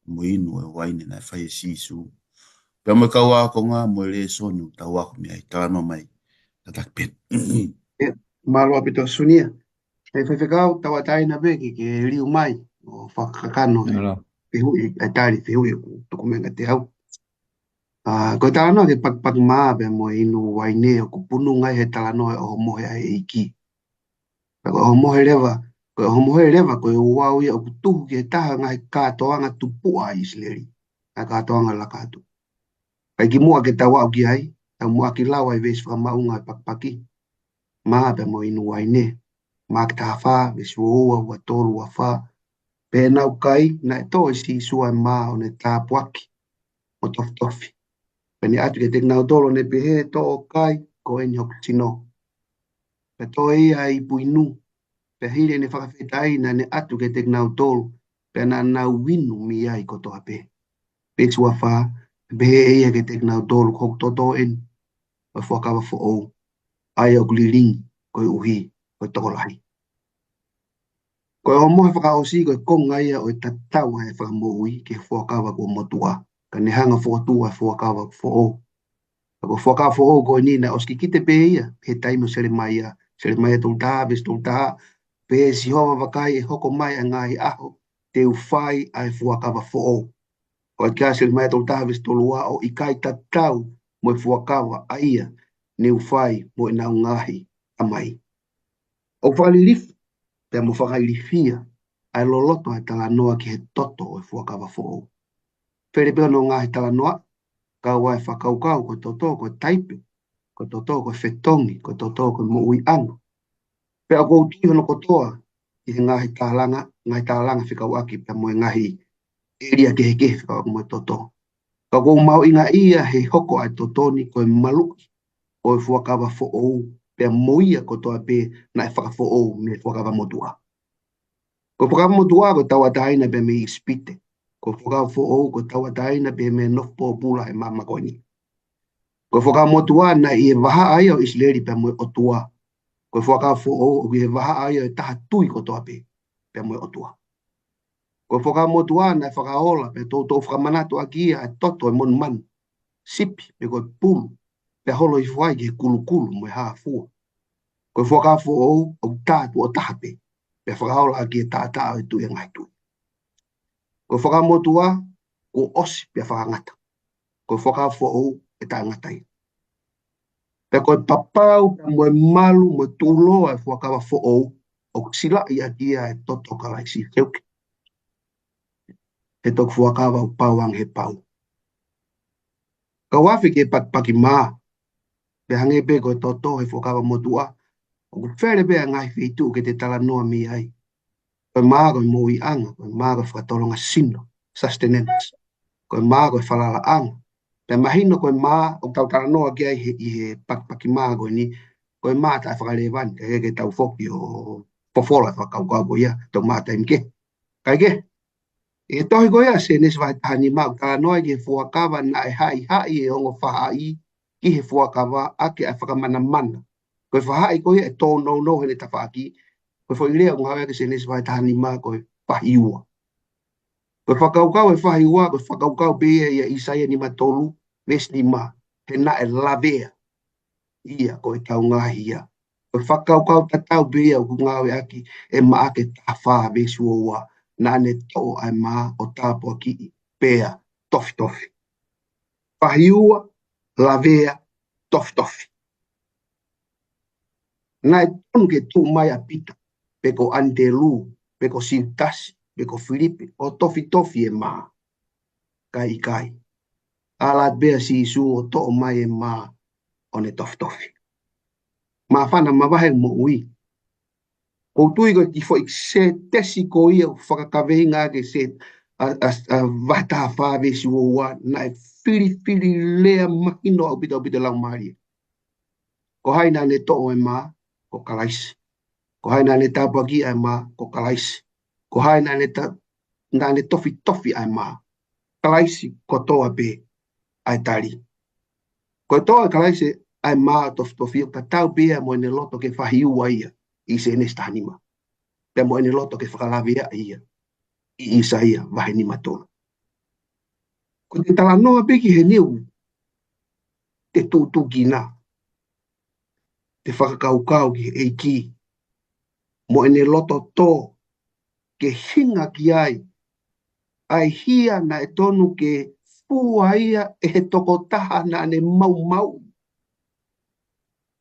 mo e inu ʻo e uaine naʻe fai ʻe Sīsū. Pea mo e kau ākonga mo e lēsoni ʻoku tau ako mei ai, talanoa mai. Tataki pē. ʻIo, mālō ʻaupito Sunia. ʻE Faifekau, tauʻatāina pē ke, ke liliu mai ʻo fakakakano e Mālō. fehuʻi, e tali fehuʻi ʻoku tuku mai kiate au. Ah, ko e talanoa ki he pakipaki mā pea mo e inu uaine ʻoku pununga ai he talanoa e ʻohomohe ʻa e ʻEiki. Pea ko e ʻohomohe leva, ko e ʻohomohe leva, ko e ouau ia ʻoku tuhu ki he taha ngaahi kātoanga tupuʻa ʻa ʻIsileli. Ngaahi kātoanga laka atu. Kae kimuʻa ke tau aʻu ki ai, tau muʻaki lau ʻa e veesi fakamaʻunga e pakipaki mā pea mo e inu uaine. Maʻake taha fā, veesi ua ua, ua tolu, ua fā. Pea ʻi heʻenau kai, naʻe toʻo ʻe Sīsū ʻa e mā ʻo ne tāpuaki mo tofitofi. Pea ne ʻatu kiate kinautolu ʻo ne pehē, Tō ʻo kai, ko eni hoku sino. Pea tō ʻe ia ʻa e ipu inu, pea hili ʻene fakafetaʻi naʻa ne ʻatu kiate kinautolu, pea naʻa nau inu mei ai kotoa pē. Veesi ua fā, pea pehē ʻe ia kiate kinautolu, Ko hoku toto eni ʻo e fuakava foʻou, ʻa ia ʻoku lilingi koeʻuhi ko e tokolahi. Ko e ʻohomohe fakaʻosi ko e konga ia ʻo e tatau ʻa e fakamoʻui ki he fuakava kuo motuʻa, ka ne hanga ʻo fokotuʻu ʻa e fuakava foʻou. Ko Ko e fuakava foʻou ko eni naʻe ʻosi kikite pē ia he taimi ʻo Selemaia. Selemaia tolu taha, veesi tolu taha, pehē ʻe Sihova, vakai, ʻe hoko mai ʻa e ngaahi ʻaho te u fai ʻa e fuakava foʻou. Ko e kia Selemaia tolu taha, veesi tolu ua, ʻo ʻikai tatau mo e fuakava ʻa ia ne u fai mo ʻenau ngaahi tamai. ʻOku fakalilifu pea mo fakailifia ʻa e loloto ʻa e talanoa ki he toto ʻo e fuakava foʻou. Fele pē hono ngaahi talanoa, kau ai e fakakaukau ko e toto ko e taipe, ko e toto ko e fetongi, ko e toto ko e moʻuiʻanga. Pea ʻoku ou tui hono kotoa ʻi he ngaahi tālanga, ngaahi tālanga fekauʻaki pea mo e ngaahi ʻēlia kehekehe fekauʻaki mo e toto. Ka ʻoku ou mahuʻingaʻia he hoko ʻa e toto ni ko e maluʻi ʻo e fuakava foʻou, pea mo ia kotoa pē naʻe fakafoʻou mei he fuakava motuʻa. Ko e fuakava motuʻa ko e tauʻatāina pē mei ʻIsipite. Ko e fuakava foʻou ko e tauʻatāina pē mei he nofo pōpula he māmani ko eni. Ko e fuakava motuʻa naʻe ʻi he vahaʻa ia ʻo ʻIsileli pea mo e ʻOtua. Ko e fuakava foʻou ʻoku ʻi he vahaʻa ia ʻo e taha tui kotoa pē pea mo e ʻOtua. Ko e fuakava motuʻa naʻe fakaola pea toutou fakamanatu ʻaki ia ʻa e toto ʻo e monumanu, sipi pe ko e pulu, pea holo hifo ai ki he kulukulu mo e hā fua. Ko e fuakava foʻou ʻoku tā tuʻo taha pē, pea fakaola ʻaki e taʻataʻa ʻo e Tuʻi ʻa e ngaahi tuʻi. Ko e fuakava motuʻa kuo ʻosi pea fakangata. Ko e fuakava foʻou ʻe taʻengata ia. Pea ko e papau pea mo e malu mo e tuʻuloa ʻo e fuakava foʻou ʻoku silaʻi ʻaki ia ʻa e toto ʻo Kalaisi, seuke. He toki fuakava ʻoku pau ange he pau. Kau afe ki he pakipaki mā, pea hangē pē ko e toto he fuakava motuʻa, ʻoku fele pē ʻa e ngaahi feituʻu ke te talanoa mei ai. Ko e mā ko e moʻuiʻanga, ko e mā ko e fakatolonga sino, sustenance. Ko e mā ko e falalaʻanga. Pea mahino ko e mā ʻoku tau talanoa ki ai he, ʻi he pakipaki mā ko eni, ko e mā taʻefakalēvani, ka ʻe ke tau foki ʻo fofola fakakaukau ko ia, tau mā taimi kehe. Kae kehe, ʻi he tohi ko ia Sēnesi vahe taha nima ʻoku talanoa ki he fuakava naʻe haʻihaʻi ʻe he ongo faʻahi ki he fuakava ʻaki ʻa e fakamanamana. Ko e faʻahi ko ia ʻe tōnounou heʻene tafaʻaki, ko e foʻi lea ʻoku ngāueʻaki ʻi Sēnesi vahe taha nima ko e fahi ua. Ko e fakakaukau ʻo e fahi ua, ko e fakakaukau pē ia ʻia ʻĪsaia nima tolu, veesi nima, he naʻe lavea ia ko e taungahi ia. Ko e fakakaukau tatau pē ia ʻoku ngāueʻaki ʻe Maʻake taha fā veesi ua ua, naʻa ne toʻo ʻa e mā ʻo tāpuakiʻi pea tofitofi. Fahi ua, lavea, tofitofi. Naʻe tonu ke tuʻu mai ʻa Pita, pe ko ʻAnitelū, pe ko Siutasi, pe ko Filipe, ʻo tofitofi e mā. Ka ʻikai. Ala atu pē ʻa Sīsū ʻo toʻo mai e mā ʻo ne tofitofi. Māfana mavahe moʻui. ʻOku ou tui ko e kiʻi foʻi sētesi ko ia ʻoku fakakaveinga ʻaki e sē-, ʻa, ʻa, ʻa vahe taha fā veesi ua ua, naʻe filifili lea mahino ʻaupito ʻaupito ʻa e Laumālie. Ko hai naʻa ne toʻo e mā? Ko Kalaisi. Ko hai naʻa ne tāpuakiʻi ʻa e mā? Ko Kalaisi. Ko hai naʻa ne ta-, naʻa ne tofitofi ʻa e mā? Kalaisi kotoa pē ʻa e tali. Ko e toʻo ʻe Kalaisi ʻa e mā ʻo tofitofi ʻoku tatau pē ia mo ʻene loto ke fahi ua ia ʻi Sēnesi taha nima. Pea mo ʻene loto ke fakalaveaʻi ia ʻi ʻĪsaia vahe nima tolu. Ko e talanoa pē ki heni ʻoku te tuʻutuʻu ki ai, te fakakaukau ki he ʻEiki mo ʻene loto tō ke hinga ki ai ʻa e hia naʻe tonu ke fua ia ʻe he tokotaha naʻa ne maumauʻi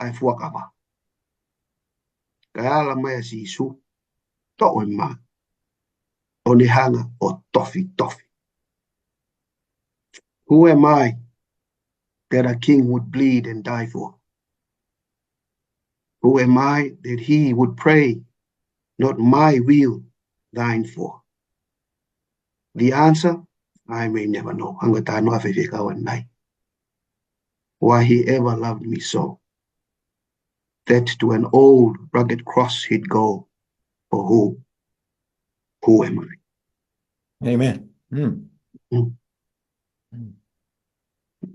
ʻa e fuakava. Kae ala mai ʻa Sīsū, toʻo e mā ʻo ne hanga ʻo tofitofi. Who am I that a king would bleed and die for? Who am I that he would pray, not my will, thine for? The answer, I may never know. Hangē ko e talanoa fefeka ʻanenai. Why he ever loved me so, that to an old rugged cross he'd go, for who, who am I? Amen. Mm. Mm. Mm.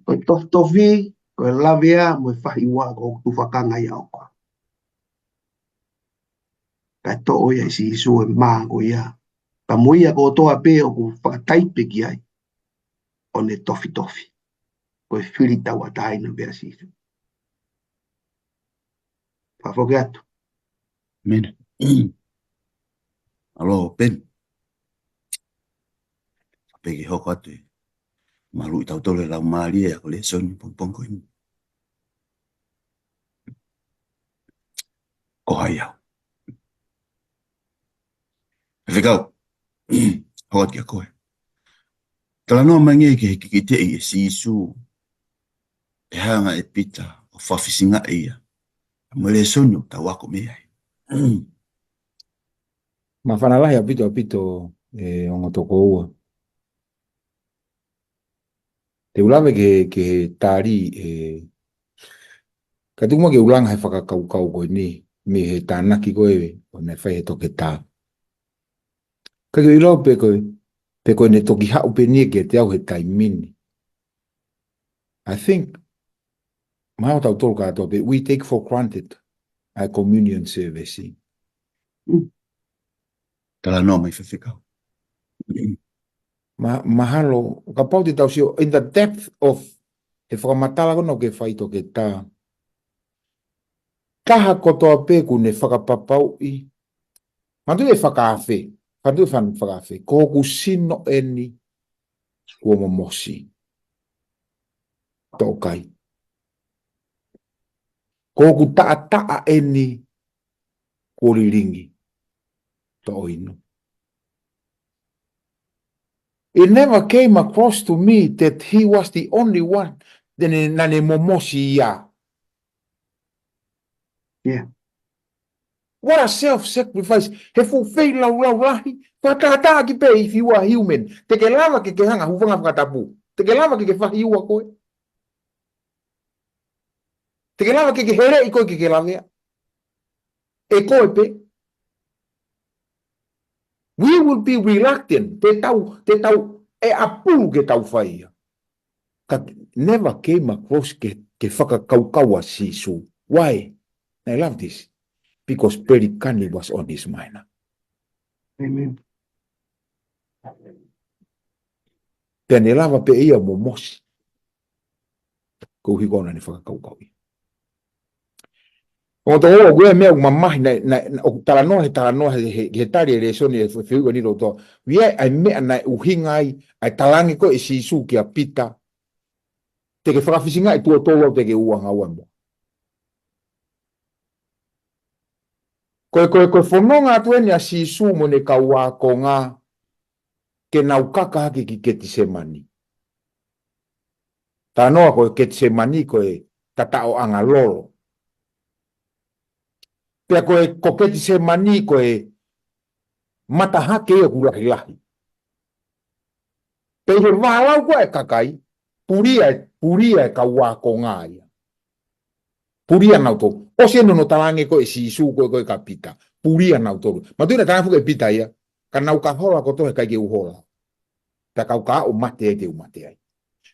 Ko e tofitofi, ko e lavea, mo e fahi ua ko e tufakanga ia ʻoku. Kae toʻo ia ʻe Sīsū e mā ko ia. Ka mo ia kotoa pē ʻoku fakataipe ki ai, ʻo ne tofitofi. ko e fili tauʻatāina pē ʻa Sīsū. Fakafoki atu. Amen. ʻAlo, Ben. Pea ke hoko atu e maluʻi tautolu e laumālie ʻa e lēsoni pongipongi ko eni. Ko hai au? Faifekau, hoko atu kia koe. Talanoa mai angē ki he kikiteʻi ʻe Sīsū, ʻe hanga ʻe Pita ʻo fakafisingaʻi ia. Mo e lēsoni ʻoku tau ako mei ai. Māfana lahi ʻaupito, ʻaupito, e ongo tokoua. Te u lave ki he, ki he tali, e, ka tuku muʻa ke u langa he fakakaukau ko eni, mei he tānaki ko ē ʻoku ne fai he toketā. Ka ke ʻilo pe ko e, pe ko ʻene toki haʻu pē eni kiate au he taimi ni. I think, mahalo tautolu kātoa pē, we take for granted ʻa e communion service. Mm. Talanoa mai faifekau. Ma-, mahalo, kapau te tau sio, in the depth of, he fakamatala ko ena ʻoku ke fai toketā. Taha kotoa pē ʻoku ne fakapapauʻi. Manatuʻi e fakaafe, manatuʻi e fan-, fakaafe. Ko hoku sino eni kuo momosi. Toʻo kai. Ko hoku taʻataʻa eni kuo lilingi. Toʻo inu. It never came across to me that he was the only one. Naʻa ne, naʻa ne momosi ia. Yeah. What a self-sacrifice. He fuʻu feilaulau lahi. Fakatātā ki pē if you are human. Te ke lava ke ke hanga hūfanga fakatapu. Te ke lava ke ke fahiua koe. Te ke lava ke ke heleʻi koe ke ke lavea. ʻE koe pē. We will be reluctant. Te tau, te tau, ʻe ʻapulu ke tau fai ia. Ka never came across ke, ke fakakaukau ʻa Sīsū. Why? And I love this. Because Pelikani was on his mind. Amen. Pea ne lava pē ia momosi. Koeʻuhi ko ʻene fakakaukau ia. ʻO tō ʻoku ʻi ai e meʻa ʻoku mamahi naʻe, naʻe, naʻe, ʻoku talanoa he talanoa he, he, he tali e lēsoni e fe-, fehuʻi ko eni ʻa e loto. ʻOku ʻi ai e meʻa naʻe ʻuhinga ai, ʻa e talaange ko ē ʻe Sīsū kia Pita. Te ke fakafisingaʻi tuʻo tolu au te ke ʻuhinga ua mo. Ko e, ko e, ko e fononga atu eni ʻa Sīsū mo ʻene kau ākonga ke nau kaka hake ki Ketisemani. Talanoa ko e Ketisemani ko e tataʻoʻanga lolo. Pea ko e, ko Ketisemani ko e mata hake ia ʻoku lahilahi. Pea ʻi he vālau ko ē ʻa e kakai, pulia, pulia e kau ākonga ia. Pulia nautolu. ʻOsi eni hono talaange ko ē ʻe Sīsū ko ē, ko ē kia Pita. Pulia nautolu. Manatuʻi naʻe talaange foki ʻe Pita ia, ka nau ka hola kotoa he ʻikai ke u hola. Pea ka u ka ō ʻo mate ai te u mate ai.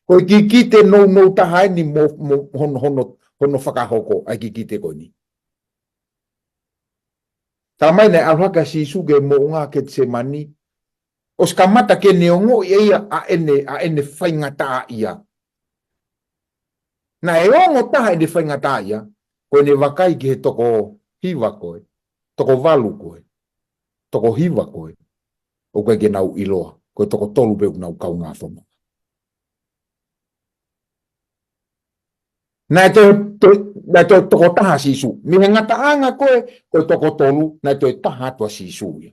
Ko e kikite nounou taha eni mo, mo hono, hono, hono fakahoko ʻa e kikite ko eni. Talamai naʻe ʻalu hake ʻa Sīsū ki he moʻunga Ketisemani. ʻOsi kamata ke ne ongoʻi ʻe ia ʻa ʻene, ʻa ʻene faingataʻaʻia. Naʻe ongo taha ʻene faingataʻaʻia, ko ʻene vakai ki he toko hiva ko ē, toko valu ko ē, toko hiva ko ē, ʻoku ʻikai ke nau ʻiloa, ko e toko tolu pē ʻoku nau kaungā fononga. Naʻe toe, toe, naʻe toe toko taha ʻa Sīsū. Mei he ngataʻanga ko ē, ko e toko tolu, naʻe toe taha atu ʻa Sīsū ia.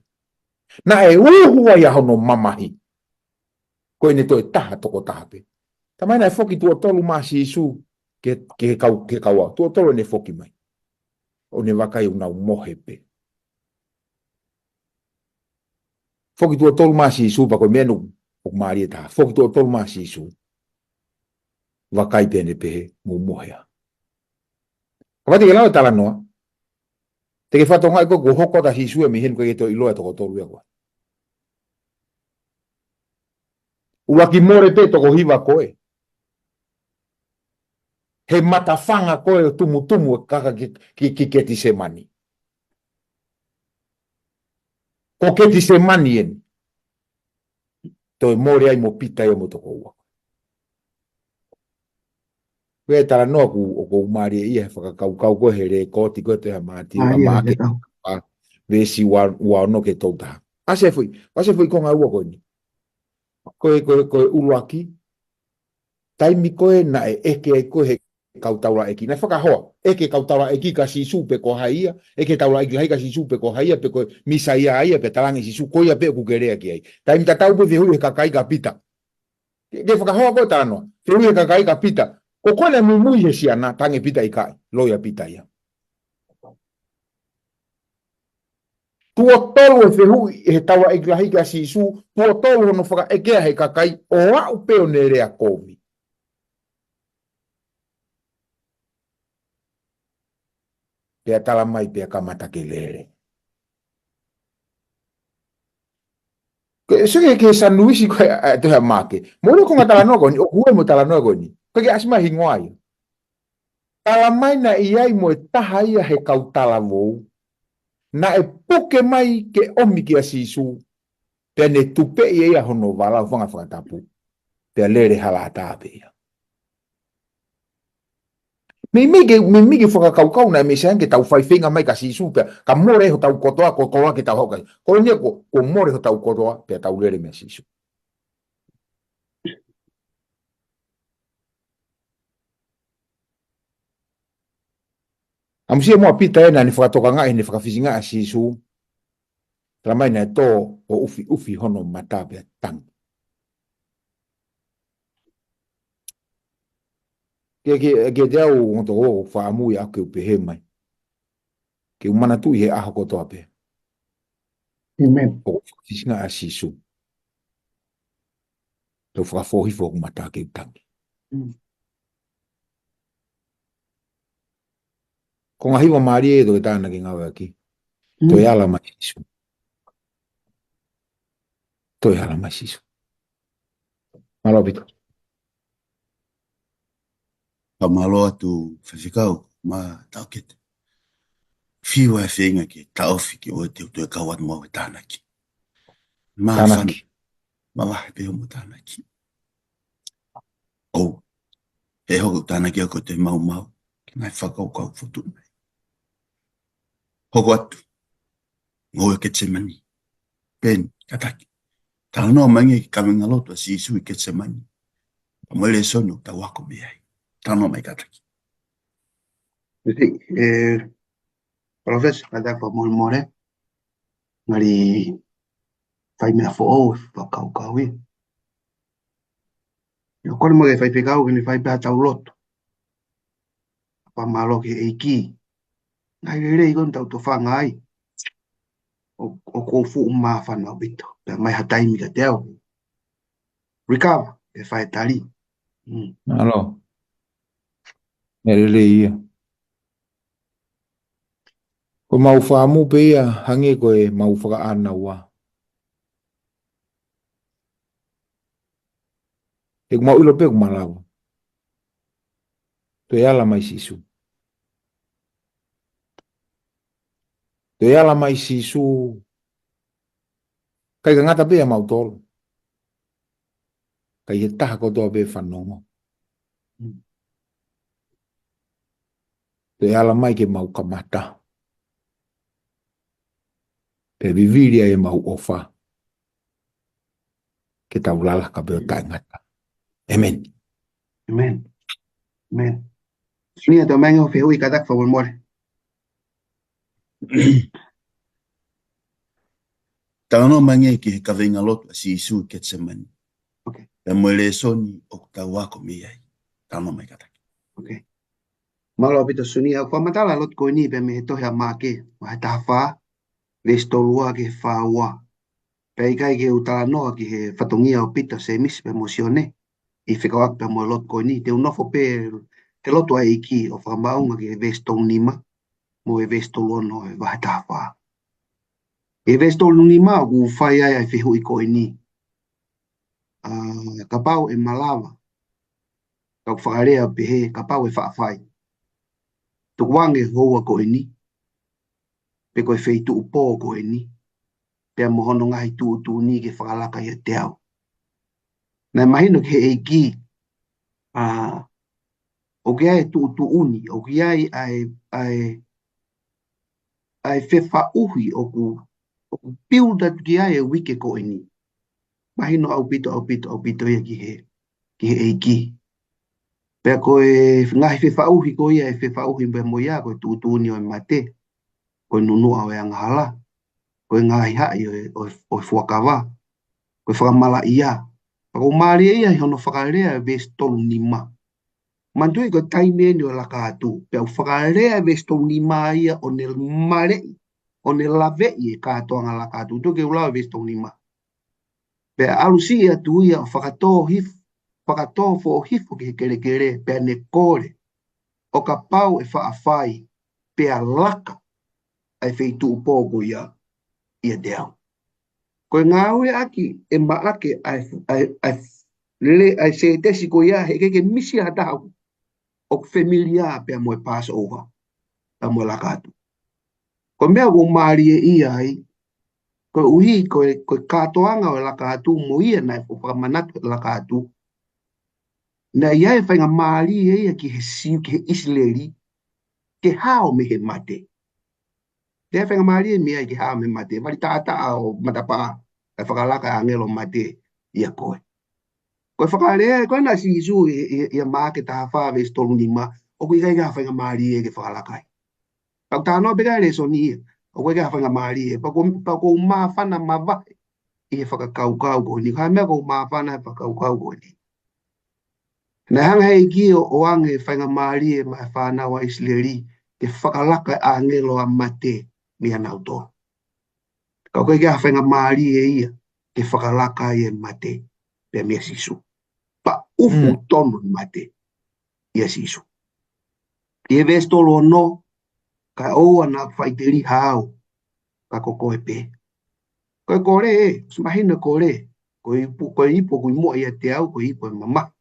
Naʻe uhu ai ʻa hono mamahi. Ko ʻene toe taha toko taha pē. Talamai naʻe foki tuʻo tolu mai ʻa Sīsū ki he, ki he kau, ki he kau ākonga. Tuʻo tolu ʻene foki mai. ʻO ne vakai ʻoku nau mohe pē. Foki tuʻo tolu mai ʻa Sīsū pea ko e meʻa ʻoku mālie taha. Foki tuʻo tolu mai ʻa Sīsū. Vakai pē ʻene pehē, mou mohe ā. Kapau te ke lau e talanoa. Te ke fakatokangaʻi ko ē kuo hoko atu ʻa Sīsū ia mei heni ʻoku ʻikai ke toe ʻiloa e toko tolu ia ko ē. ʻUluaki mole pē toko hiva ko ē. He matafanga ko ē ʻo tumutumu e kaka ki, ki, ki Ketisemani. Ko Ketisemani eni. Toe mole ai mo Pita ia mo e toko ua. Ko e talanoa ʻoku, ʻoku ou mālieʻia he fakakaukau ko ē he lēkooti ko ē tohi ʻa Mātiu, ʻa Mātiu Maʻake, ʻa, veesi ua, ua ono ki he tolu taha. ʻAse foʻi, ʻase foʻi konga ua ko eni. Ko e, ko e, ko e ʻuluaki, taimi ko ē naʻe ʻeke ai ko ē he kau taulaʻeiki. Naʻe fakahoa, ʻeke kau taulaʻeiki kia Sīsū pe ko hai ia, ʻeke taulaʻeiki lahi kia Sīsū pe ko hai ia, pe ko e Mīsaia ia, pea talaange ʻe Sīsū, ko ia pē ʻoku ke lea ki ai. Taimi tatau pē fehuʻi he kakai kia Pita. Ke, ke fakahoa ko ē talanoa. Fehuʻi he kakai kia Pita. Ko koe naʻe muimui he siana, talaange ʻe Pita ʻikai. Loi ʻa Pita ia. Tuʻo tolu e fehuʻi he taulaʻeiki lahi kia Sīsū, tuʻo tolu hono fakaʻekea he kakai, ʻo aʻu pē ʻo ne lea kovi. Pea tala mai pea kamata ke lele. Ke, so ke, ke sanuisi ko ē, ʻa, tohi ʻa Maʻake. Mou ʻilo ko e ngaahi talanoa ko eni, ʻoku hū ai mo e talanoa ko eni. Ko e ke ʻasi mai hingoa ia. Tala mai naʻe ʻi ai mo e taha ia he kau talavou. Naʻe puke mai ke ʻomi kia Sīsū. Pea ne tupeʻi ʻe ia hono vala ʻo fanga fakatapu. Pea lele hala ʻatā pē ia. Meimei ke, meimei ke fakakaukau naʻe meimei sai ange ke tau fai feinga mai kia Sīsū pea, ka mole hotau kotoa, ko e koloa ke tau hoko ai. Ko eni ko, ko e mole hotau kotoa, pea tau lele meia Sīsū. ʻAmusia muʻa Pita ē naʻa ne fakatokangaʻi, ne fakafisingaʻi ʻa Sīsū. Tala mai naʻe tō ʻo ʻufiʻufi hono mata pea tangi. Ke, ke, ke te au ngoto o fāmui ʻa ke u pehē mai. Ke u manatuʻi he ʻaho kotoa pē. ʻĒmeni. ʻOku fakafisingaʻi ʻa Sīsū. Te u fakafōhifo hoku mata ke u tangi. Mm. Ko e ngaahi hiva mālie ē ʻoku tānaki ngāueʻaki. Mm. Toe ala mai Sīsū. Toe ala mai Sīsū. Mālō ʻaupito. Ka mālō atu Faifekau, ma tau kete. Fiu ʻa e feinga ke taʻofi ke ʻoua te u toe kau atu mo e tānaki. Ma tānaki. Fana, ma vahe pē hoʻomo tānaki. ʻOu. He hoku tānaki ʻoku te maumau. Ke ngai fakakaukau fotu mai. Hoko atu. Ngoue Ketisemani. Peni, kātaki. Talanoa mai ange ki he kaveinga lotu ʻa Sīsū ʻi Ketisemani. Pea mo e lēsoni ʻoku tau ako mei ai. Talanoa mai kātaki. Misi, e, Palōfesa, kātaki fakamolemole. Ngali fai meʻa foʻou, fakakaukau ē. ʻIo, kole mo e Faifekau, ke ne fai pē ʻetau lotu. Fakamālō ki he ʻEiki. Ngaahi lelei ko eni tau tofanga ai. ʻO, ʻoku ou fuʻu māfana ʻaupito. Pea mai ha taimi kiate au. Recover, ke fai tali. Mm. Mālō. Meʻa lelei ia. Ko ʻemau fāmui pē ia hangē ko ʻemau fakaʻānaua. He ʻoku mau ʻilo pē ʻoku malava. Toe ala mai Sīsū. Toe ala mai Sīsū. ʻIkai ke ngata pē ʻiate kimautolu. Ka ʻi he taha kotoa pē fanongo. Toe ala mai ke mau kamata. Pea vivili ai ʻemau ʻofa. Ke tau lala ka pē ʻo taʻengata. ʻĒmeni. ʻĒmeni. ʻĒmeni. Sinia, tau mai ange hoʻo fehuʻi kātaki fakamolemole. Talanoa mai ange ki he kaveinga lotu ʻa Sīsū ʻi Ketisemani. Okay. Pea mo e lēsoni ʻoku tau ako mei ai. Talanoa mai kātaki. Okay. Mālō ʻaupito Sinia, ʻoku fakamatala lotu ko eni pea mei he tohi ʻa Maʻake, vahe taha fā, veesi tolu ua ki he fā ua. Pea ʻikai ke u talanoa ki he fatongia ʻo Pita, Sēmisi pea mo Sione. ʻI he fekauʻaki pea mo e lotu ko eni, te u nofo pē he lotu ʻa e ʻEiki ʻo fakamaʻunga ki he veesi tolu nima, mo e veesi tolu ono ʻo e vahe taha fā. ʻI he veesi tolu nima ʻoku fai ai ʻa e fehuʻi ko eni. ʻA, kapau ʻe malava. Ka ʻoku fakalea pehē, kapau ʻe faʻa fai. Tukuange houa ko eni. Pe ko e feituʻu pō ko eni. Pea mo hono ngaahi tuʻutuʻuni ke fakalaka ʻiate au. Naʻe mahino ki he ʻEiki, ʻa, ʻOku ʻi ai e tuʻutuʻuni, ʻoku ʻi ai ʻa e, ʻa e, ʻa e fefaʻuhi ʻoku, ʻoku build up ki ai e uike ko eni. Mahino ʻaupito, ʻaupito, ʻaupito ia ki he, ki he ʻEiki. Pea ko e ngaahi fefaʻuhi ko ia, e fefaʻuhi pea mo ia, ko e tuʻutuʻuni ʻo e mate, ko e nunuʻa ʻo e angahala, ko e ngaahi haʻi ʻo e, ʻo e, ʻo e fuakava, ko e fakamalaʻia. Pea ʻoku mālie ia ʻi hono fakalea e veesi tolu nima. Manatuʻi ko e taimi eni ʻo e laka atu. Pea ʻoku fakalea e veesi tolu nima ia ʻo ne maleʻi, ʻo ne laveʻi e kātoanga laka atu. Tuku ke u lau e veesi tolu nima. Pea ʻalu siʻi atu ia ʻo fakatō hif-, fakatō foʻohifo ki he kelekele, pea ne kole, ʻo kapau ʻe faʻa fai, pea laka ʻa e feituʻu pō ko ia ʻiate au. Ko e ngāueʻaki ʻe Maʻake ʻa e, ʻa e, ʻa e, le, ʻa e sētesi ko ia, heʻikai ke misi ha taha ʻoku familia pea mo e Passover, pea mo e laka atu. Ko e meʻa ʻoku mālie ia ai, koeʻuhi ko e, ko e kātoanga ʻo e laka atu mo ia naʻe fakamanatu e laka atu, naʻe ʻi ai e faingamālie ia ki he Siu, ki he ʻIsileli, ke hao mei he mate. Naʻe ʻi ai e faingamālie mei ai ke hao mei he mate, vali taʻataʻa ʻo matapā, ʻe fakalaka e ʻāngelo mate ʻia koe. Ko e fakalea ko ena ʻa Sīsū ʻi, ʻi, ʻia Maʻake taha fā veesi tolu nima, ʻoku ʻikai ke ʻi ai ha faingamālie ke fakalaka ai. Ka ʻoku talanoa pē ki he lēsoni ia, ʻoku ʻikai ke ʻi ai ha faingamālie, pea ʻoku, pea ʻoku ou māfana mavahe ʻi he fakakaukau ko eni, ko e hā e meʻa ʻoku ou māfana he fakakaukau ko eni. Naʻe hanga he ʻEiki ʻo, ʻo ʻoange faingamālie maʻa e fānau ʻa ʻIsileli, ke fakalaka e ʻāngelo ʻa mate meiate kinautolu. Ka ʻoku ʻikai ke ʻi ai ha faingamālie ia, ke fakalaka ai e mate, pea meia Sīsū. Pea ʻufu Mm. tonu e mate, ʻia Sīsū. ʻI he veesi tolu ono, kae ʻoua naʻa faʻiteliha au, ka ko koe pē. Ko e kole ē, ʻosi mahino e kole, ko e ipu, ko e ipu ʻoku ʻi muʻa ʻiate au, ko e ipu ʻo e mamahi.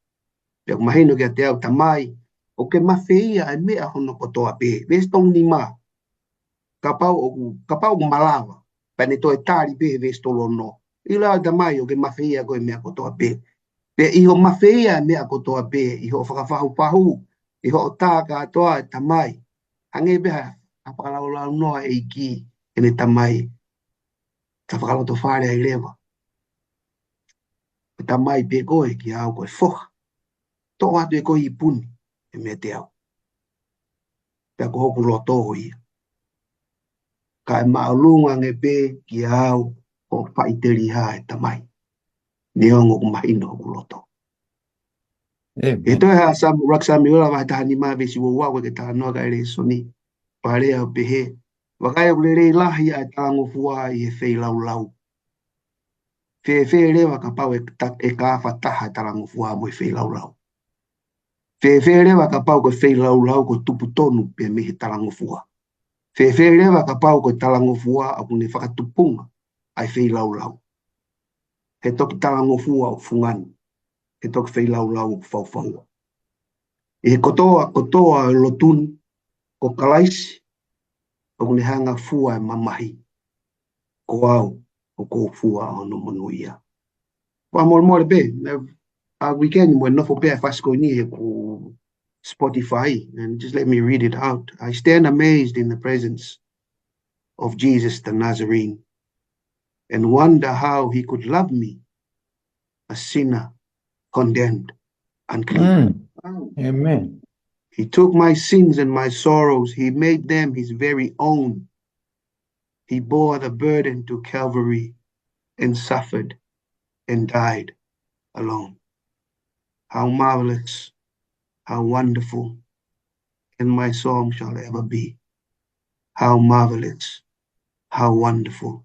Pea ʻoku mahino kiate au, Tamai, ʻoku ke mafeia e meʻa hono kotoa pē. Veesi tolu nima, kapau ʻoku, kapau ʻoku malava, pea ne toe tali pē he veesi tolu ono. ʻIlo au Tamai ʻoku ke mafeia koe e meʻa kotoa pē. Pea ʻi hoʻo mafeia e meʻa kotoa pē, ʻi hoʻo fakafahufahu, ʻi hoʻo tā kātoa e Tamai. Hangē pē ha, ha fakalaulaunoa ʻa e ʻEiki, ʻene Tamai. Ka fakalotofale ai leva. Ko e tamai pē koe kiate au ko e foha. Toʻo atu ʻe koe e ipu ni, ʻe meiate au. Pea ko hoku loto ia. Kae māʻolunga ange pē kiate au hoʻo faʻiteliha ʻe Tamai. Neongo ʻoku mahino hoku loto. ʻĒmeni. ʻI he tohi ʻa Sam-, ʻUluaki Samiuela vahe taha nima veesi ua ua ʻoku ke talanoa ki ai he lēsoni. Pea lea ʻo pehē. Vakai ʻoku lelei lahi ʻa e talangofua ʻi he feilaulau. Fēfē leva kapau ʻe ta-, ʻe kafataha e talangofua mo e feilaulau. Fēfē leva kapau ko e feilaulau ko e tupu tonu pē mei he talangofua. Fēfē leva kapau ko e talangofua ʻoku ne fakatupunga ʻa e feilaulau. He toki talangofua ʻoku fungani. He toki feilaulau ʻoku faufaua. ʻI he kotoa, kotoa e lotu ni, ko Kalaisi, ʻoku ne hanga fua e mamahi. Ko au, ʻoku ou fua hono monūʻia. Fakamolemole pē, ʻa e weekend mo e nofo pē ʻa e fasi ko eni he ko Spotify, and just let me read it out. I stand amazed in the presence of Jesus the Nazarene and wonder how he could love me, a sinner, condemned, unclean. Mm. ʻĒmeni. He took my sins and my sorrows. He made them his very own. He bore the burden to Calvary and suffered and died alone. How marvelous, how wonderful, and my song shall ever be. How marvelous, how wonderful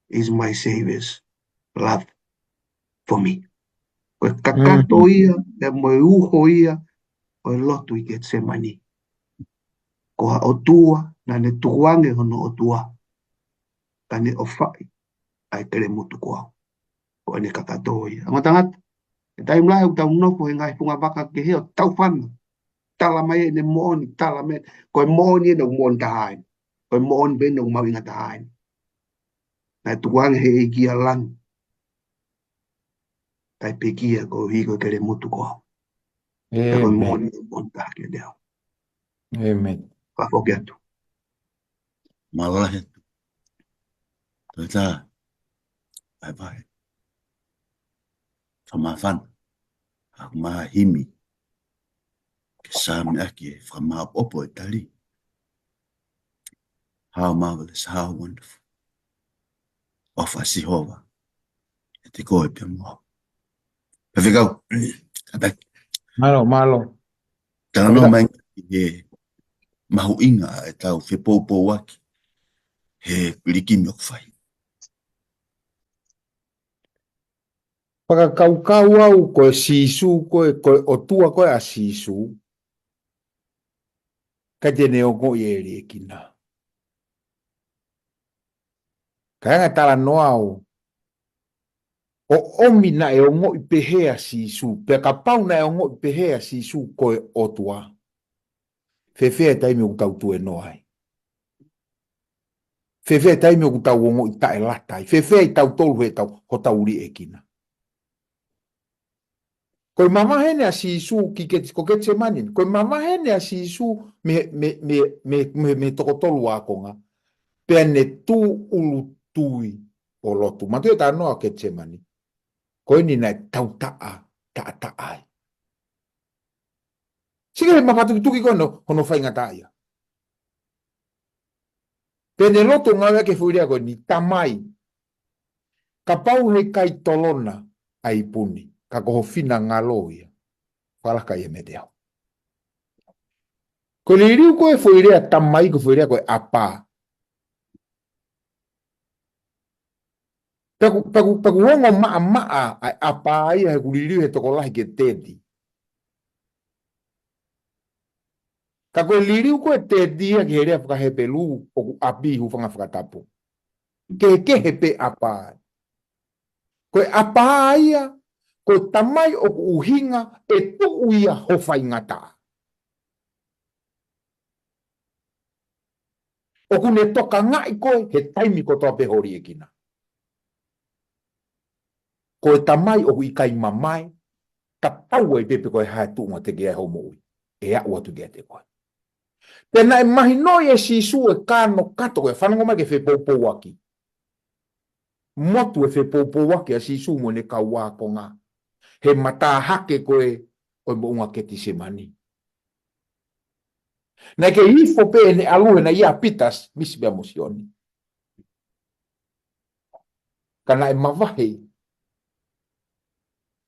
is my Savior's love for me. Ko e kakato Mm. ia, ʻa e mo e uho ia, ʻo e lotu ʻi Ketisemani. Ko ha ʻOtua, naʻa ne tukuange hono ʻOtua, ka ne ʻofaʻi ʻa e kelemutu ko au. Ko ʻene kakato ia. ʻA e tangata, he taimi lahi ʻoku tau nofo he ngaahi funga vaka kehe ʻo tau fana. Tala mai ʻene moʻoni, tala mai, ko e moʻoni ʻena ʻoku moʻoni taha eni. Ko e moʻoni pē ʻena ʻoku mahuʻinga taha eni. Naʻe tukuange he ʻEiki ʻa langi. Kae pekia koeʻuhi ko e kelemutu ko au. Pea ko e ʻĒmeni. Moʻoni, moʻoni taha kiate au. ʻĒmeni. Ka foki atu. Mālō lahi atu. Toe tā. Vahevahe. Fakamāfana. Haʻaku maʻa himi. Ke sāmeʻaki e fakamāʻopoʻopo e tali. How marvelous, how wonderful. ʻOfa ʻa Sihova ʻiate koe pea mo au. Faifekau, kātaki. Mālō, mālō. Talanoa mai ki he mahuʻinga ʻetau fepoupouaki he likimi ʻoku fai. Fakakaukau au ko e Sīsū, ko e, ko e ʻOtua ko ē ʻa Sīsū, ʻikai te ne ongoʻi e liʻekina. Ka ʻi he anga e talanoa ʻo, ʻo ʻomi naʻe ongoʻi pehē ʻa Sīsū, pea kapau naʻe ongoʻi pehē ʻa Sīsū ko e ʻOtua, fēfē e taimi ʻoku tau tuēnoa ai? Fēfē e taimi ʻoku tau ongoʻi taʻelata ai? Fēfē ʻi tautolu he tau, hotau liʻekina? Ko e mavahe eni ʻa Sīsū ki Keti-, ko Ketisemani. Ko e mavahe eni ʻa Sīsū mei, mei, mei, mei, mei, mei he toko tolu ākonga. Pea ne tūʻulutui ʻo lotu. Manatuʻi e talanoa ʻo Ketisemani. Ko eni naʻe tautaʻa, taʻataʻa ai. Sio ki he mafatukituki ko ē hono, hono faingataʻaʻia. Pea ne lotu ʻo ngāueʻaki e foʻi lea ko eni, Tamai, kapau heʻikai tolona ʻa e ipu ni, ka ko ho finangalo ia, fakalaka ia meiate au. Ko e liliu ko ē foʻi lea Tamai, ko e foʻi lea ko e ʻApā. Pea ʻoku, pea ʻoku, pea ʻoku ongo maʻamaʻa ʻa e ʻApā ia heʻeku liliu he tokolahi ki he Teti. Ka ko e liliu ko ē Teti ia ki he lea faka-Hepelū ʻoku ʻapi ʻi he hūfanga fakatapu. Kehekehe pē ʻApā. Ko e ʻApā ia, ko e Tamai ʻoku ʻuhinga ʻe tuʻu ia ho faingataʻa. ʻOku ne tokangaʻi koe he taimi kotoa pē ho liʻekina. Ko e Tamai ʻoku ʻikai mamae, tatau ai pē pe ko e hā e tuʻunga te ke ʻi ai hoʻo moʻui, ʻe aʻu atu kiate koe. Pea naʻe mahinoʻi ʻe Sīsū e kānokato ko ē, fanongo mai ki he fepoupouaki. Motu e fepoupouaki ʻa Sīsū mo ʻene kau ākonga he mata hake ko ē ʻo e moʻunga Ketisemani. Naʻe kei ifo pē ʻene ʻalu he naʻe ʻi ai ʻa Pita, Simisi pea mo Sione. Ka naʻe mavahe.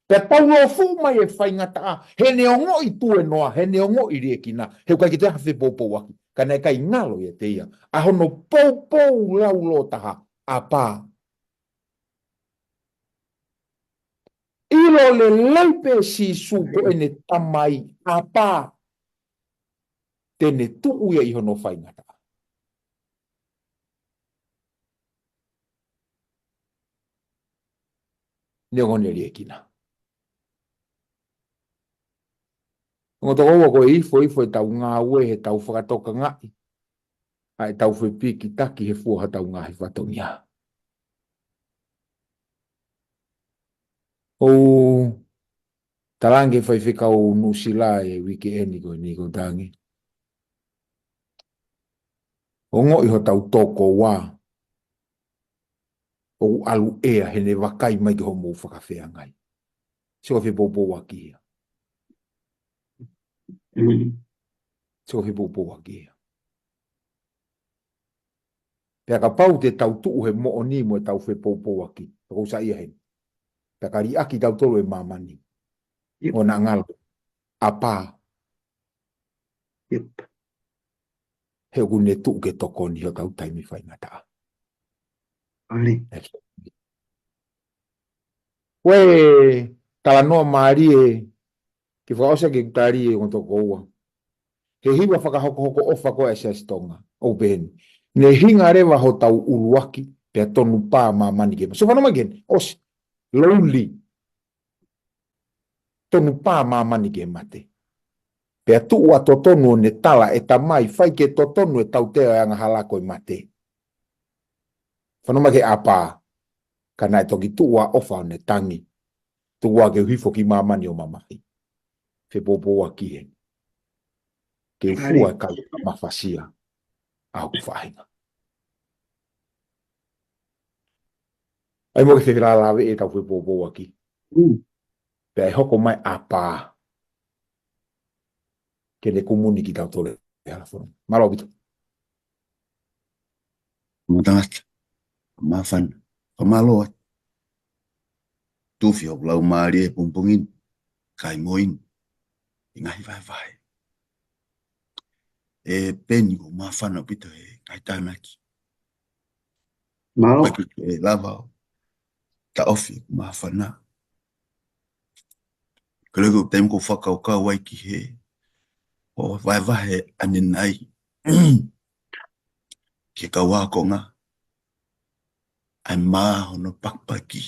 Pea tau lōfuʻu mai e faingataʻa, he ne ongoʻi tuēnoa, he ne ongoʻi liʻekina, he ʻoku ʻikai ke toe ʻi ai ha fepoupouaki, ka naʻe ʻikai ngalo ʻiate ia ʻa hono poupou laulōtaha, ʻApā. ʻIlo lelei pē Sīsū ko ʻene Tamai, ʻApā, te ne tuʻu ia ʻi hono faingataʻa. Neongo ʻene liʻekina. Ongo tokoua, ko e ifoifo ʻetau ngāue he tau fakatokangaʻi ʻa ʻetau fepikitaki he fua hotau ngaahi fatongia. ʻOu talaange ki he faifekau Nuʻusila he uike eni ko eni ko tangi. Ongoʻi hotau tokoua ʻoku ʻalu ʻea he ne vakai mai ki hoʻomou fakafeangai. Sio ki he fepoupouaki ia. Sio ki he fepoupouaki ia. Pea kapau te tau tuʻu he moʻoni mo ʻetau fepoupouaki, toko usa ia heni. Pea ka liʻaki tautolu ʻe māmani. ʻIo. ʻO na ngalo. ʻApā. ʻIo. He ʻoku ne tuʻu ke tokoni hotau taimi faingataʻa. ʻAli. Ko e talanoa mālie, ke fakaʻosi ʻaki ʻeku tali ʻe ongo tokoua. He hiva fakahokohoko ʻofa ko ē ʻa e Siasi Tonga, ʻoku pehē ni. Ne hinga leva hotau ʻuluaki, pea tonu pā māmani ke mate. So fanongo mai ki heni, ʻosi, lowly. Tonu pā māmani ke mate. Pea tuʻu ʻa totonu ʻo ne tala ʻe Tamai fai ke totonu e tautea e angahala ko e mate. Fanongo mai ki he ʻApā, ka naʻe toki tuʻu ʻa ʻofa ʻo ne tangi. Tuku ā ke u hifo ki māmani ʻo mamahi. he poupouaki he. Ke u fua e kai mafasia ʻa hoku faʻahinga. ʻAi mo ke felālāveʻi ʻetau he poupouaki. Pea ʻe hoko mai ʻa pā ke ne kumuni kitautolu he hala fononga. Mālō ʻaupito. Mo tangata, māfana, fakamālō atu. Tufi hoku laumālie he pongipongi ni, kae mo inu e ngaahi vahevahe. ʻE Peni, ʻoku māfana ʻaupito he ngaahi tānaki. Mālō. Paki ke lava ʻo taʻofi ʻeku māfana. Ko e loko taimi ʻoku ou fakakaukau ai ki he ʻo vahevahe ʻanenai ki he kau ākonga, ʻa e mā hono pakipaki.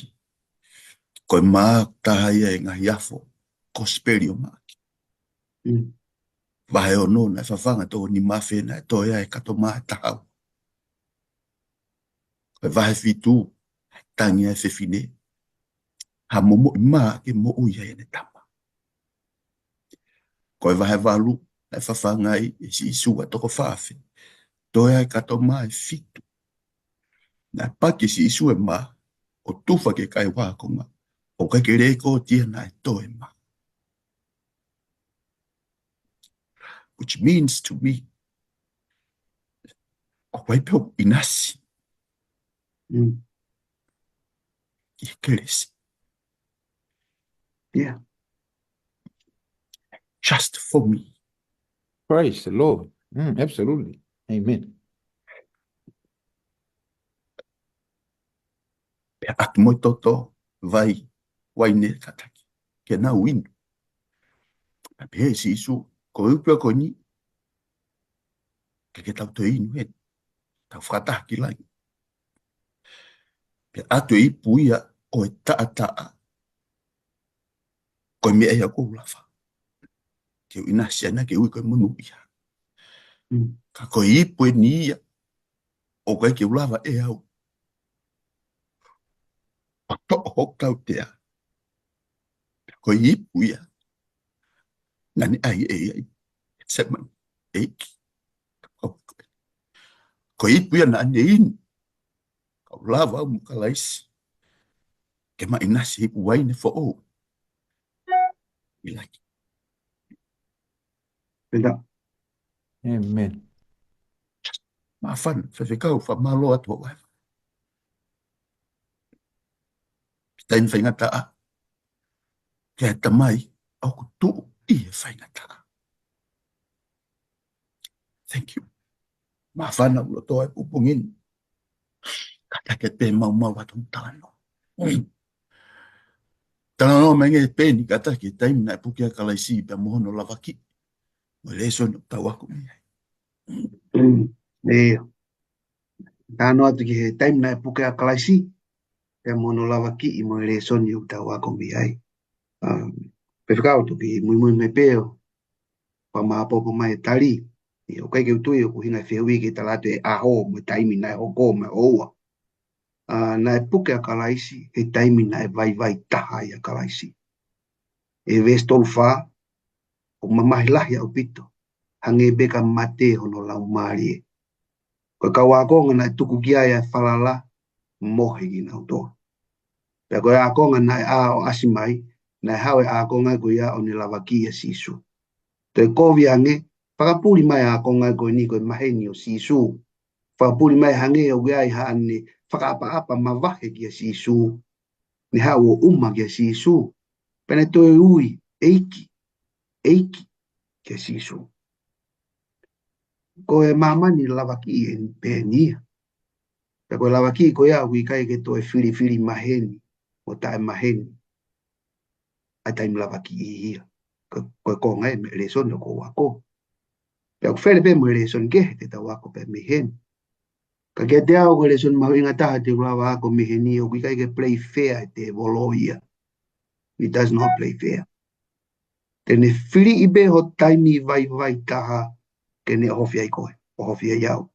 Ko e mā taha ia e ngaahi afo Kosipeli ʻo Maʻake. Vahe ono naʻe fafanga toko nima afe naʻe toe ai e kato mā ʻe taha ua. Ko e vahe fitu, tangi ai e fefine, ha momoʻi mā ke moʻui ai ʻene tama. Ko e vahe valu, naʻe fafanga ai ʻe Sīsū ʻa e toko fā afe, toe ai e kato mā ʻe fitu. Naʻe paki ʻe Sīsū e mā, ʻo tufa ki he kau ākonga, ʻo ʻikai ke lēkooti ia naʻe toe mā. Which means to me, ʻoku ʻi ai pē hoku ʻinasi ʻi he kelesi. Yeah. Just for me. Praise the Lord. Mm, absolutely. Amen. Pea ʻatu mo e toto vai, uaine kātaki ke nau inu. Pea pehē ʻe Sīsū, ko e utu ko eni, ke ke tau toe inu heni, tau fakataha ki langi. Pea ʻatu e ipu ia ʻo e taʻataʻa, ko e meʻa ia ʻoku ou lava ke u ʻinasi ai naʻa ke ui ko e monūʻia. Ka ko e ipu eni ia ʻoku ʻikai ke u lava ʻe au ʻo toʻo hoku tautea. Ko e ipu ia naʻa ne ʻai ʻe ia ʻi Ketisemani, ʻEiki, ko e ipu ia naʻa ne inu, ka u lava au mo Kalaisi ke ma ʻinasi he ipu uaine foʻou ʻi langi. Pea. Amen. Māfana, faifekau, fakamālō atu hoʻo vahevahe. Pea taimi faingataʻa ki he Tamai ʻoku tuʻu ʻi he faingataʻa. Thank you. Māfana ʻoku loto ai pongipongi ni. Kātaki pē maumau atu talanoa. Talanoa mai ange Peni kātaki he taimi naʻe puke ai ʻa Kalaisi pea mo hono lavakiʻi mo e lēsoni ʻoku tau ako mei ai. ʻIo. Talanoa atu ki he taimi naʻe puke ai ʻa Kalaisi pea mo hono lavakiʻi mo e lēsoni ʻoku tau ako mei ai. Um, faifekau, toki muimui mai pē ʻo fakamāʻopoʻopo mai e tali. ʻIo, ʻoku ʻikai ke u tui ʻoku ʻuhinga e fehuʻi ke tala atu e ʻaho mo e taimi naʻe hoko mo e ʻoua. ʻA, naʻe puke ʻa Kalaisi he taimi naʻe vaivai taha ai ʻa Kalaisi. ʻI he veesi tolu fā, ʻoku mamahi lahi ʻaupito, hangē pē ka mate hono laumālie. Ko e kau ākonga naʻe tuku ki ai ʻa e falala, mohe kinautolu. Pea ko e ākonga naʻe ʻā ʻo ʻasi mai, naʻe haʻu e ākonga ko ia ʻo ne lavakiʻi ʻa Sīsū. Toe kovi ange, fakapuli mai ʻa e ākonga ko eni ko e maheni ʻo Sīsū. Fakapuli mai hangē ʻoku ʻi ai haʻane fakaʻapaʻapa mavahe kia Sīsū. Ne haʻu ʻo ʻuma kia Sīsū. Pea ne toe ui, ʻEiki, ʻEiki, kia Sīsū. Ko e māmani lavakiʻi eni pē eni ia. Pea ko e lavakiʻi ko ia ʻoku ʻikai ke toe filifili maheni mo taʻemaheni ʻa e taimi lavakiʻi ia. Ko, ko e konga ia mei he lēsoni ʻoku ou ako. Pea ʻoku fele pē mo e lēsoni kehe te tau ako pē mei heni. Ka kiate au ko e lēsoni mahuʻinga taha te u lava ako mei heni, ʻoku ʻikai ke play fair e tēvolo ia. He does not play fair. Te ne filiʻi pē ho taimi vaivai taha ke ne ʻohofi ai koe, ʻohofi ai au.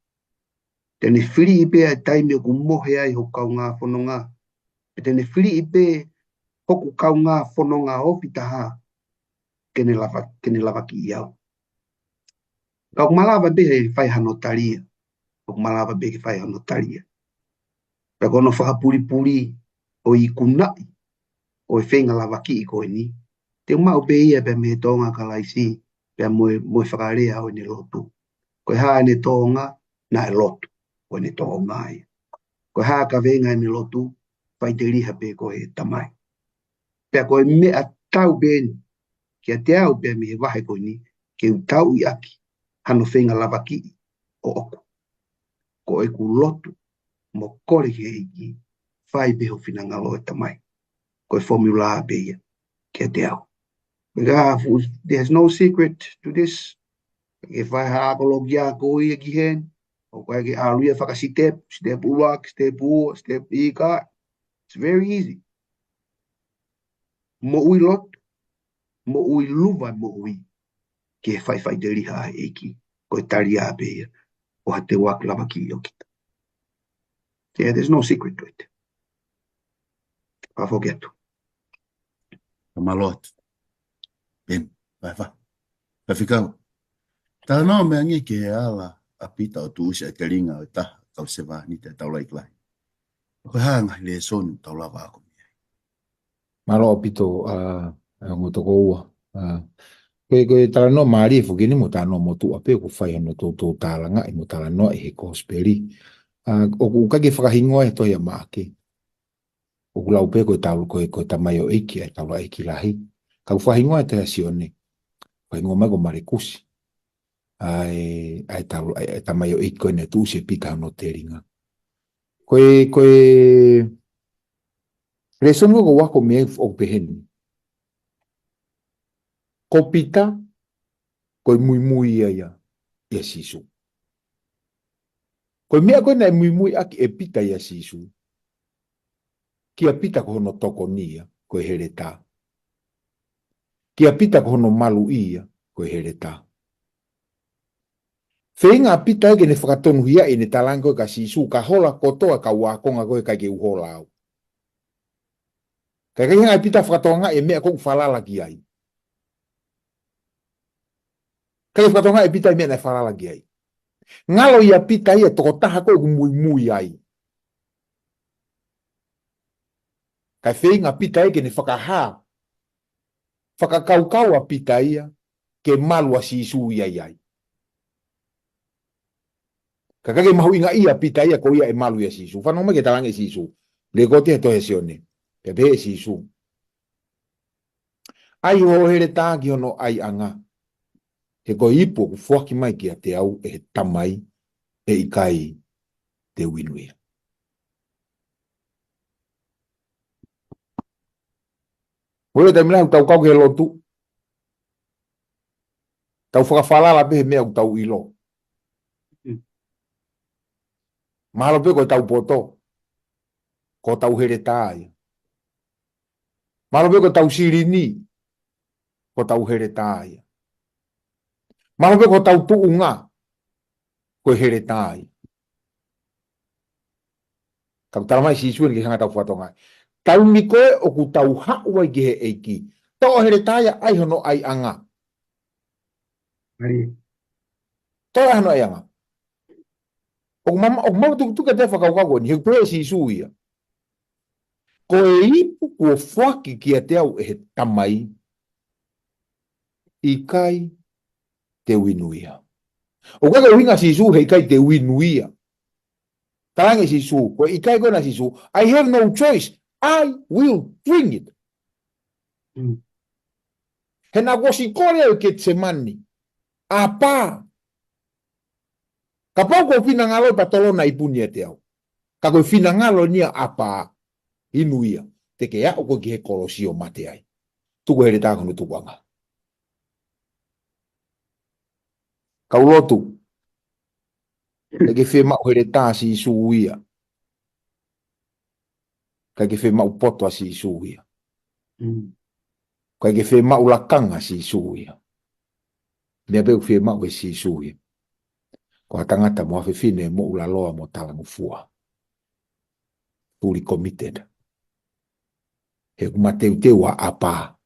Te ne filiʻi pē ʻa e taimi ʻoku mohe ai hoku kaungā fononga. Pea te ne filiʻi pē hoku kaungā fononga ofi taha ke ne lava, ke ne lavakiʻi au. Ka ʻoku malava pē ke fai hano tali ia. ʻOku malava pē ke fai hano tali ia. Pea ko hono fakapulipuli ʻo e ikunaʻi ʻo e feinga lavakiʻi ko eni, te u maʻu pē ia pea mei he tōʻonga ʻa Kalaisi, pea mo e, mo e fakalea ʻo ʻene lotu. Ko e hā ʻene tōʻonga? Naʻe lotu. Ko ʻene tōʻonga ia. Ko e hā e kaveinga ʻene lotu? Faʻiteliha pē ko e Tamai. Pea ko e meʻa tatau pē eni kiate au pea mei he vahe ko eni, ke u tauʻi ʻaki hano feinga lavakiʻi ʻoʻoku. Ko ʻeku lotu mo kole ki he ʻEiki, fai pē ho finangalo ʻe Tamai. Ko e formula pē ia kiate au. Ka fu-, there's no secret to this. Ke fai ha kolokia ko ia ki heni, ʻoku ʻikai ke ʻalu ia fakasitepu, sitepu ʻuluaki, sitepu ua, sitepu ika. It's very easy. Moʻui lotu, moʻui luva, moʻui ke fai faʻiteliha ʻa e ʻEiki. Ko e tali ia pē ia ʻo ha teuaki lavakiʻi ʻo kita. Yeah, there's no secret to it. Fakafoki atu. Ka mālō atu. Ben, vai, vai. Faifekau. Talanoa mai ange ki he ala ʻa Pita ʻo tuʻusi ʻa e telinga ʻo e taha ʻo e kau sevāniti ʻa e taulaʻeiki lahi. Ko e hā e ngaahi lēsoni ʻoku tau lava ako mei ai? Mālō ʻaupito, ʻa, ʻa, ongo tokoua. ʻA, ko e, ko e talanoa mālie foki eni mo e talanoa motuʻa pē ʻoku fai hono toutou tālangaʻi mo talanoaʻi he kosipeli. ʻA, ʻoku ʻikai ke fakahingoa he tohi ʻa Maʻake. ʻOku lau pē ko e tau-, ko e, ko e tamaioʻeiki ʻa e taulaʻeiki lahi. Ka ʻoku fakahingoa he tohi ʻa Sione. Fakahingoa mai ko Malekusi. ʻA e, ʻa e tau-, ʻa e, ʻa e tamaioʻeiki ko eni ʻoku tuʻusi ʻe Pita hono telinga. Ko e, ko e lēsoni ko ē ʻoku ako mei ai ʻoku pehē ni. Ko Pita, ko e muimui ia ia ʻia Sīsū. Ko e meʻa ko ē naʻe muimui ʻaki ʻe Pita ʻia Sīsū. Kia Pita ko hono tokoni ia, ko e heletā. Kia Pita ko hono maluʻi ia, ko e heletā. Feinga ʻa Pita ia ke ne fakatonuhiaʻi ʻene talaange ko ē kia Sīsū, ka hola kotoa e kau ākonga ko ē ʻikai ke u hola au. Ka ʻikai ke hanga ʻe Pita ʻo fakatokangaʻi e meʻa ko ē ʻoku falala ki ai. ʻIkai ke fakatokangaʻi ʻe Pita e meʻa naʻe falala ki ai. Ngalo ʻia Pita ia e tokotaha ko ē ʻoku muimui ai. Kae feinga ʻa Pita ia ke ne fakahā, fakakaukau ʻa Pita ia ke malu ʻa Sīsū ia ʻi ai. Ka ʻikai ke mahuʻingaʻia ʻa Pita ia ko ia ʻe malu ʻia Sīsū. Fanongo mai ki he talaange ʻe Sīsū. Lēkooti he tohi ʻa Sione. Pea pehē ʻe Sīsū, ʻai hoʻo heletā ki hono ʻaiʻanga. He ko e ipu ʻoku foaki mai kiate au ʻe he Tamai, ʻe ʻikai te u inu ia. Ko e taimi lahi ʻoku tau kau ki he lotu, tau fakafalala pē he meʻa ʻoku tau ʻilo. Mm. Mahalo pē ko hotau poto, ko hotau heletā ia. Mahalo pē ko hotau silini, ko hotau heletā ia. Mahalo pē ko hotau tuʻunga, ko e heletā ia. Ka ʻoku talamai ʻe Sīsū eni ke hanga ʻo tau fakatokangaʻi. Taimi ko ē ʻoku tau haʻu ai ki he ʻEiki, toʻo e heletā ia, ʻai hono ʻaiʻanga. Mālie. Toʻo hono ʻaiʻanga. ʻOku mama, ʻoku mama tukutuku ʻa e fakakaukau ko eni, he ʻoku pehē ʻe Sīsū ia, ko e ipu kuo foaki kiate au ʻe he Tamai, ʻikai te u inu ia. ʻOku ʻikai ke ʻuhinga ʻa Sīsū he ʻikai te u inu ia. Talaange ʻe Sīsū, ko e ʻikai ko ena ʻa Sīsū, I have no choice. I will drink it. Mm. He naʻá ku ʻosi kole ʻi Ketisemani. ʻApā. Kapau ko ho finangalo, pea tolona e ipu ni ʻiate au. Ka ko e finangalo eni ia, ʻApā, inu ia. Te ke aʻu koe ki he kolosi ʻo mate ai. Tuku e heletā ki hono tukuʻanga. Kau lotu. ʻIkai ke fiemaʻu heletā ʻa Sīsū ia. ʻIkai ke fiemaʻu poto ʻa Sīsū ia. Mm. ʻIkai ke fiemaʻu lakanga ʻa Sīsū ia. Meʻa pē ʻoku fiemaʻu ʻe Sīsū ia, ko ha tangata mo ha fefine moʻulaloa mo talangofua. Fully committed. He ʻoku mateuteu ʻa ʻApā.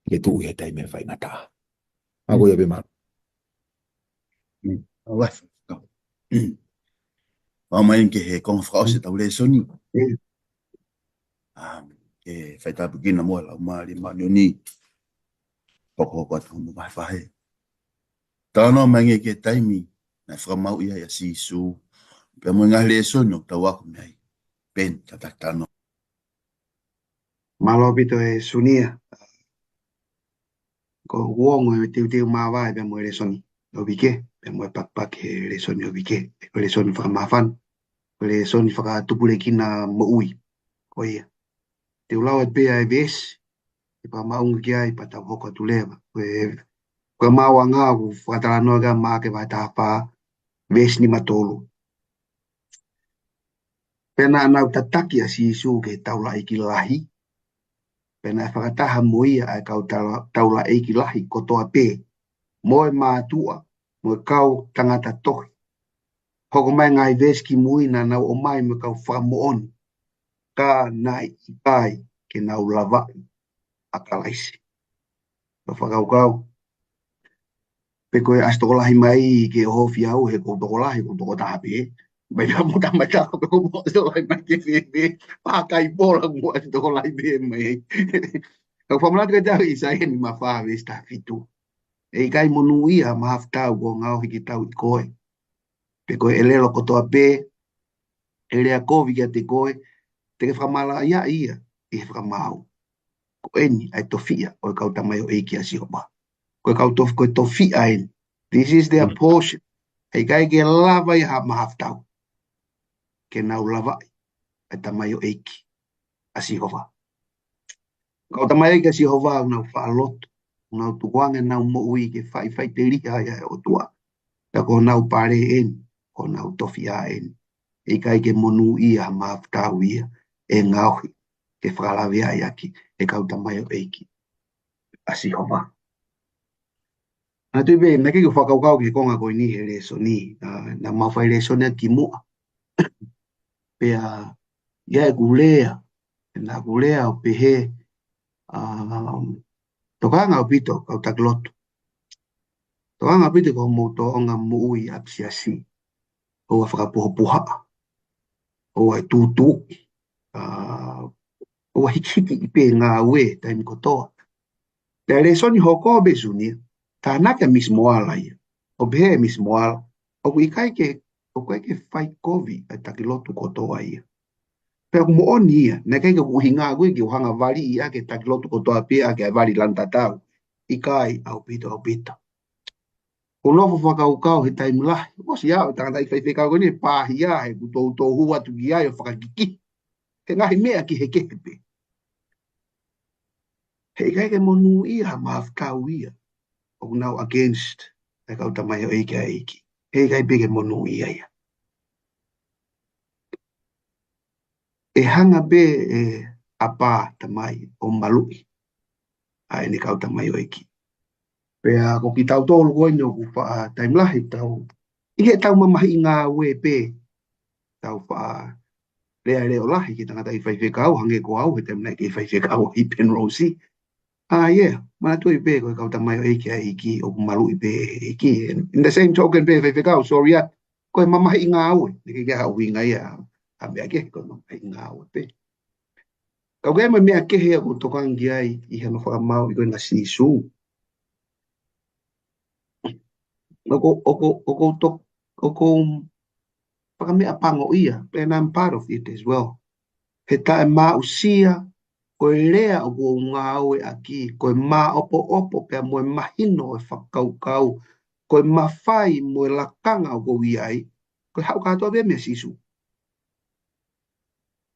ke tuʻu he taimi faingataʻa. Ako ia pē ma. All right. Pea mai ke he konga fakaʻosi ʻetau lēsoni. Um, ke fai tāpuekina mo e Laumālie Māʻoniʻoni. Hokohoko atu mo e vahevahe. Talanoa mai ange ki he taimi naʻe fakamāuʻi ai ʻa Sīsū. Pea mo e ngaahi lēsoni ʻoku tau ako mei ai. Peni, tata talanoa. Mālō ʻaupito e Sunia. Ko e ongo e teuteu māvae pea mo e lēsoni ʻo e uike, pea mo e pakipaki he lēsoni ʻo e uike. Ko e lēsoni fakamāfana, ko e lēsoni fakatupulekina moʻui. Ko ia. Te u lau atu pē ʻa e veesi, ʻe pea maʻunga ki ai pea tau hoko atu leva. Ko e, ko e maʻuʻanga ʻoku fakatalanoa ki ai Maʻake vahe taha fā, veesi nima tolu. Pea naʻa nau tataki ʻa Sīsū ki he taulaʻeiki lahi. Pea naʻe fakataha mo ia ʻa e kau taula-, taulaʻeiki lahi kotoa pē, mo e mātuʻa, mo e kau tangata tohi. Hoko mai ngaahi veesi ki mui naʻa nau ō mai mo e kau fakamoʻoni. Ka naʻe ʻikai ke nau lavaʻi ʻa Kalaisi. Ka fakakaukau. Pe ko e ʻasi tokolahi mai ke ʻohofi au he ko e tokolahi, ko e tokotaha pē. Mai pea mo tamai tā pe ko e ʻasi tokolahi mai ke fēfē. Pea kai pola mo ʻasi tokolahi pē mai. Ka fakamanatu ke tau ʻi ʻAisea nima fā veesi taha fitu. ʻE ʻikai monūʻia ha mahafu tau kuo ngaohi kitautolu ʻi koe. Pe ko e ʻelelo kotoa pē ʻe lea kovi kiate koe, te ke fakamalaʻiaʻi ia ʻi he fakamaau. Ko eni ʻa e tofiʻa ʻo e kau tamaioʻeiki ʻa Sihova. Ko e kau tof-, ko e tofiʻa eni. This is their portion. ʻE ʻikai ke lava ia ha mahafu tau ke nau lavaʻi ʻa e tamaioʻeiki ʻa Sihova. Kau tamaioʻeiki ʻa Sihova ʻoku nau faʻa lotu, ʻoku nau tukuange ʻenau moʻui ke faʻifaʻiteliha ʻa e ʻOtua. Pea ko honau pale eni, ko honau tofiʻa eni. ʻE ʻikai ke monūʻia ha mahafu tau ia ʻe ngaohi ke fakalaveaʻi ʻaki ʻe he kau tamaioʻeiki ʻa Sihova. Naʻa tui pē, naʻe ʻikai ke u fakakaukau ki he konga ko eni he lēsoni, ʻa, naʻa mau fai lēsoni ʻa kimuʻa. Pea, ia ʻeku lea, naʻa ku lea ʻo pehē, um, tokanga ʻaupito, kau taki lotu. Tokanga ʻaupito ko hoʻomou tōʻonga moʻui ʻapisiasi. ʻOua fakapuhapuha. ʻOua ʻe tūtuuʻi. ʻA, ʻoua hikihiki ʻi pē ngāue taimi kotoa. Pea lēsoni hoko pē Sunia, tānaki ʻa Miss Moala ia. ʻO pehē ʻe Miss Moala, ʻoku ʻikai ke, ʻoku ʻikai ke fai kovi ʻa e taki lotu kotoa ia. Pea ʻoku moʻoni ia, naʻe ʻikai ke u hinga ʻaku ia ke u hanga vali ia ke taki lotu kotoa pē ʻaki ʻa e vali lanu tatau. ʻIkai, ʻaupito, ʻaupito. ʻOku ou nofo fakakaukau he taimi lahi. ʻOsi ia, ʻo tangataʻi faifekau ko eni, pāhia, he ʻoku toutou hū atu ki ai ʻo fakakiki. He ngaahi meʻa kehekehe pē. He ʻikai ke monūʻia ha mahafu tau ia ʻoku nau against ʻa e kau tamaioʻeiki ʻa e ʻEiki. He ʻikai pē ke monūʻia ia. ʻE hanga pē ʻe ʻapā tamai ʻo maluʻi ʻa ʻene kau tamaioʻeiki. Pea ko kitautolu ko eni ʻoku faʻa taimi lahi tau, ʻi heʻetau mamahiʻi ngāue pē, tau faʻa lea leʻo lahi ki he tangataʻi faifekau, hangē ko au, he taimi naʻe kei faifekau ʻi Penrose. ʻA ia, manatuʻi pē ko e kau tamaioʻeiki ʻa e ʻEiki, ʻoku maluʻi pē ʻe he ʻEiki. In the same token pē faifekau, sorry atu, ko e mamahiʻi ngāue, naʻe ʻikai ke ʻi ai ha ʻuhinga ia ʻa e meʻa kehe, ko e mamahiʻi ngāue pē. Ka ʻoku ʻi ai mo e meʻa kehe ʻoku ou tokanga ki ai ʻi hono fakamaau ʻi ko ena Sīsū. ʻOku, ʻoku, ʻoku ou tok-, ʻoku ou fakameʻapangoʻia, and I'm part of it as well. He taʻemaʻusia, ko e lea ʻoku ou ngāueʻaki, ko e māʻopoʻopo pea mo e mahino ʻo e fakakaukau, ko e mafai mo e lakanga ʻoku ou ʻi ai, ko e haʻu kātoa pē meia Sīsū.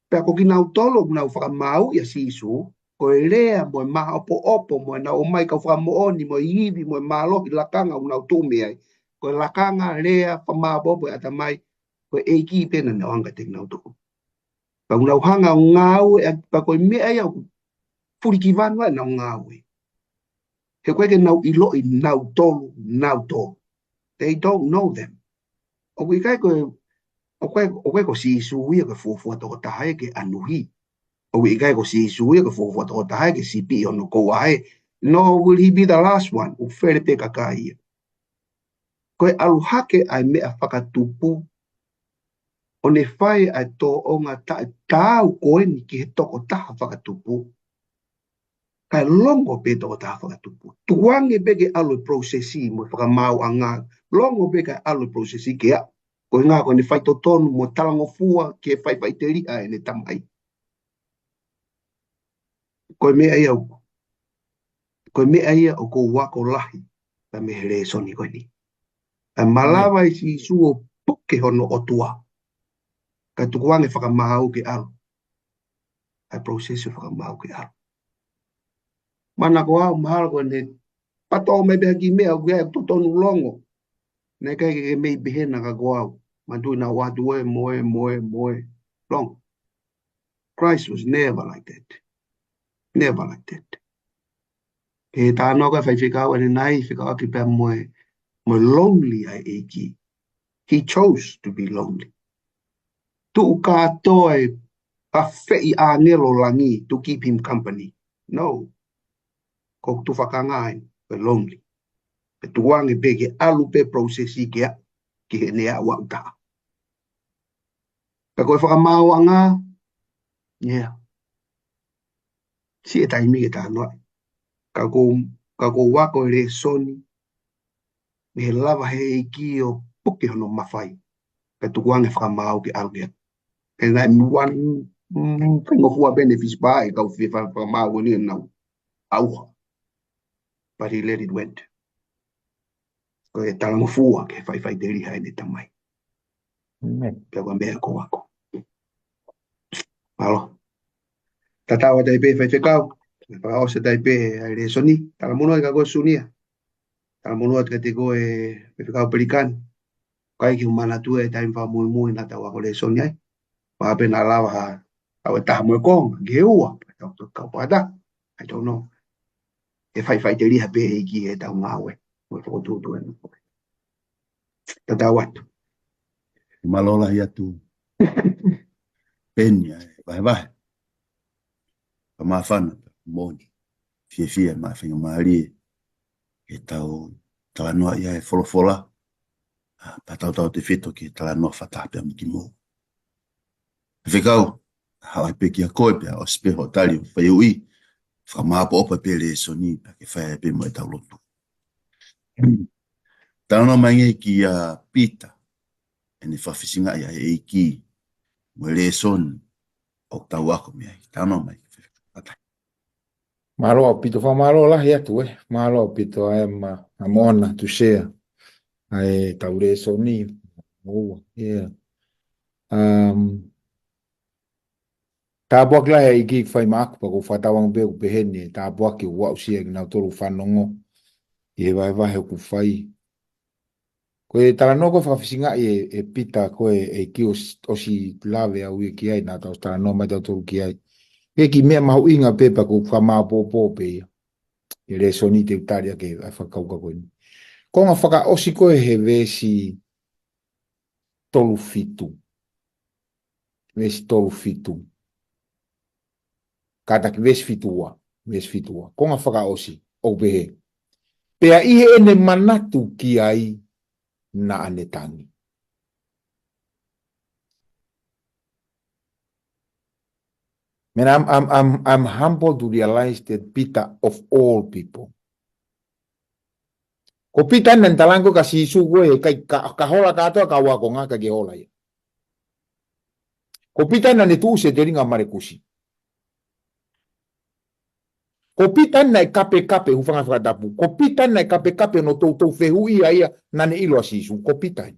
Pea ko kinautolu ʻoku nau fakamaauʻi ʻa Sīsū, ko e lea mo e māʻopoʻopo mo ʻenau ʻomai kau fakamoʻoni mo e ivi mo e mālohi lakanga ʻoku nau tuʻu mei ai. Ko e lakanga, lea, fakamāʻopoʻopo ʻa e ʻatamai, ko e ʻEiki pē naʻa ne ʻoange kiate kinautolu. Pea ʻoku nau hanga ʻo ngāueʻaki, pea ko e meʻa ia ʻoku fulikivanu ai ʻenau ngāue. He ʻoku ʻikai ke nau ʻiloʻi nautolu, nautolu. They don't know them. ʻOku ʻikai ko, ʻoku ʻikai, ʻoku ʻikai ko Sīsū ia ko e fuofua tokotaha ia ke ʻanuhi. ʻOku ʻikai ko Sīsū ia ko e fuofua tokotaha ia ke sipi ʻi hono koua ē. Nor will he be the last one. ʻOku fele pē kakai ia. Ko e ʻalu hake ʻa e meʻa fakatupu, ʻo ne fai ʻa e tōʻonga taʻetaau ko eni ki he tokotaha fakatupu. Kae longo pē tokotaha fakatupu. Tukuange pē ke ʻalu e process mo e fakamaauʻanga. Longo pē kae ʻalu e process ke aʻu. Ko e ʻuhinga ko ʻene faitotonu mo talangofua ke faifaiteliha ʻene tamai. Ko e meʻa ia ʻoku, ko e meʻa ia ʻoku ou ako lahi ʻa mei he lēsoni ko eni. ʻA e malava ʻe Sīsū ʻo puke hono ʻOtua. Kae tukuange fakamaau ke ʻalu. ʻA e process ʻo fakamaau ke ʻalu. Mana ko au, mahalo ko ʻene pato mai pē ha kiʻi meʻa ʻoku ʻikai totonu longo. Naʻe ʻikai ke mei pehē na ka ko au. Manatuʻi naʻa ku ʻoatu ē mo ē mo ē mo ē. Longo. Christ was never like that. Never like that. He talanoa ko ē faifekau ʻanenai, fekauʻaki pea mo e, mo e lonely ʻa e ʻEiki. He chose to be lonely. Tuʻu kātoa e afeʻi ʻāngelo langi to keep him company. No. Ko e tufakanga ai, ko e lonely. Pea tukuange pē ke ʻalu pē process ke aʻu ki heʻene aʻu aʻu taha. Ka ko e fakamaauʻanga, yeah. Siʻi e taimi ke talanoa. Ka ko, ka ko e ako e lēsoni, mei he lava he ʻEiki ʻo puke hono mafai. Kae tukuange fakamaau ke ʻalu ke aʻu. And I'm one, mm, faingofua pē ne fisi pā e kau fie fa-, fakamaau ko eni ʻenau ʻauha. But he let it went. Ko e talangofua ke faifaiteliha ʻene tamai. Amen. Pea ko e meʻa ko e ako. Mālō. Tatau atu ai pē faifekau. Fakaʻosi atu ai pē ʻa e lēsoni. Talamonū atu kia koe Sunia. Talamonū atu kiate koe faifekau Pelikani. Kae ke u manatu e taimi fakamuimui naʻa tau ako lēsoni ai. Pea pē naʻa lava ha, au e taha mo e konga, ke ua, pea tau toki kau pata. I don't know. ʻE faifaiteliha pē ʻEiki ʻi heʻetau ngāue. Mo e fokotuʻutuʻu ʻena. Tatau atu. Mālō lahi atu. Peni ai, vahevahe. Ka māfana, moʻoni. Fiefia, maʻu faingamālie. Ke tau talanoa ʻi he folofola. ʻA, pea tau tautefito ke talanoa fakataha pea mo kimoua. Faifekau, haʻu ai pē kia koe pea ʻosi pē hoʻo tali ʻo fai ui. Fakamāʻopoʻopo pē lēsoni, pea ke fai ai pē mo ʻetau lotu. Talanoa mai ange kia Pita, ʻene fakafisingaʻi ʻa e ʻEiki, mo e lēsoni, ʻoku tau ako mei ai. Talanoa mai, faifekau. Mālō ʻaupito, fakamālō lahi atu, ē. Mālō ʻaupito, ʻa e ma-, ʻa e moʻona, to share. ʻA ʻetau lēsoni. ʻOua, yeah. Um, tāpuaki lahi ʻEiki fai maʻaku pea ʻoku ou fakatauange pē ʻoku pehē ni, tāpuaki ʻoku aʻusia kinautolu fanongo. ʻI he vahevahe ʻoku fai. Ko e talanoa ko e fakafisingaʻi ʻe, ʻe Pita ko e ʻEiki ʻosi, ʻosi lave au ia ki ai naʻa tau talanoa mai tautolu ki ai. Ko e kiʻi meʻa mahuʻinga pē pea ʻoku ou fakamāʻopoʻopo pē ia. ʻI he lēsoni te u tali ʻaki ʻa e fakakaukau ko eni. Konga fakaʻosi ko ē he veesi tolu fitu. Veesi tolu fitu. Kātaki veesi fitu ua, veesi fitu ua. Konga fakaʻosi, ʻoku pehē. Pea ʻi heʻene manatu ki ai naʻa ne tangi. Man, I'm, I'm, I'm, I'm humbled to realize that Peter of all people. Ko Pita naʻa ne talaange kia Sīsū ko e kai ka, ka hola kātoa kau ākonga ka ke hola ia. Ko Pita naʻa ne tuʻusi e telinga ʻo Malekusi. Ko Pita naʻe kapekape, hūfanga he fakatapu. Ko Pita naʻe kapekape hono toutou fehuʻia ia naʻa ne ʻilo ʻa Sīsū. Ko Pita ia.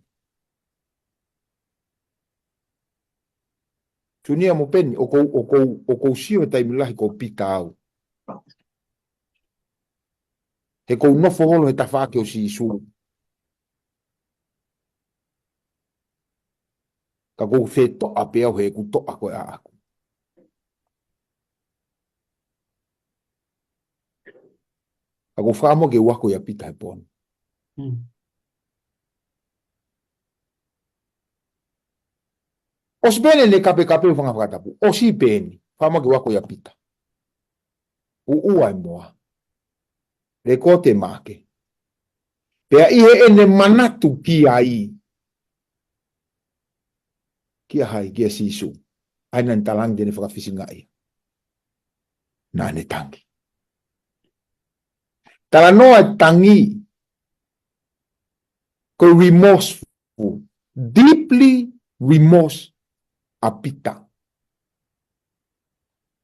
Sunia mo Peni, ʻoku ou, ʻoku ou, ʻoku ou sio he taimi lahi ko Pita au. He ʻoku ou nofo holo he tafaʻaki ʻo Sīsū. Ka ʻoku ou fetoʻa pē au he ʻoku toʻa ko ē ʻaʻaku. Ka ʻoku ou fakaʻamu ke u ako ʻia Pita he pō ni. Mm. ʻOsi pē ʻene kapekape, hūfanga he fakatapu. ʻOsi pē eni. Fakaʻamu ke u ako ʻia Pita. Kuo ua e moa. Pea ko te make. Pea ʻi heʻene manatu ki ai. Kia hai, kia Sīsū. ʻA ia naʻa ne talaange te ne fakafisingaʻi. Naʻa ne tangi. Talanoa e tangi. Ko e remorseful. Deeply remorse ʻa Pita.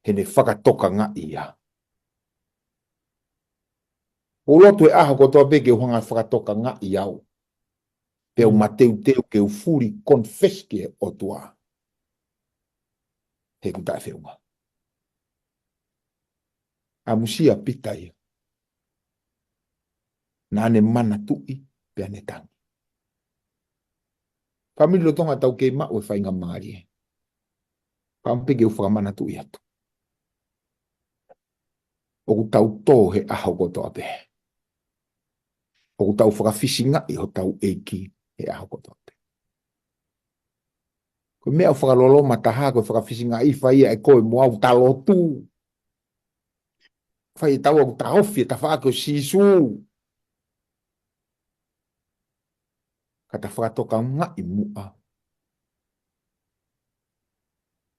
Heʻene fakatokangaʻi ia. ʻOku ou lotu he ʻaho kotoa pē ke u hanga fakatokangaʻi au. Pea u mateuteu ke u fully confess ki he ʻOtua. He ʻoku taʻefeʻunga. ʻAmusia Pita ia. Naʻa ne manatuʻi pea ne tangi. Fāmili lolotonga tau kei maʻu e faingamālie. Pea ʻoku ou pehē ke u fakamanatuʻi atu. ʻOku tau tō he ʻaho kotoa pē. ʻOku tau fakafisingaʻi hotau ʻEiki he ʻaho kotoa pē. Ko e meʻa ʻoku fakaloloma taha ko e fakafisingaʻi fai ia ʻe koe mo au ta lotu. Fai ʻe taua ʻoku ta ofi e tafaʻaki ʻo Sīsū. Ka ta fakatokangaʻi muʻa.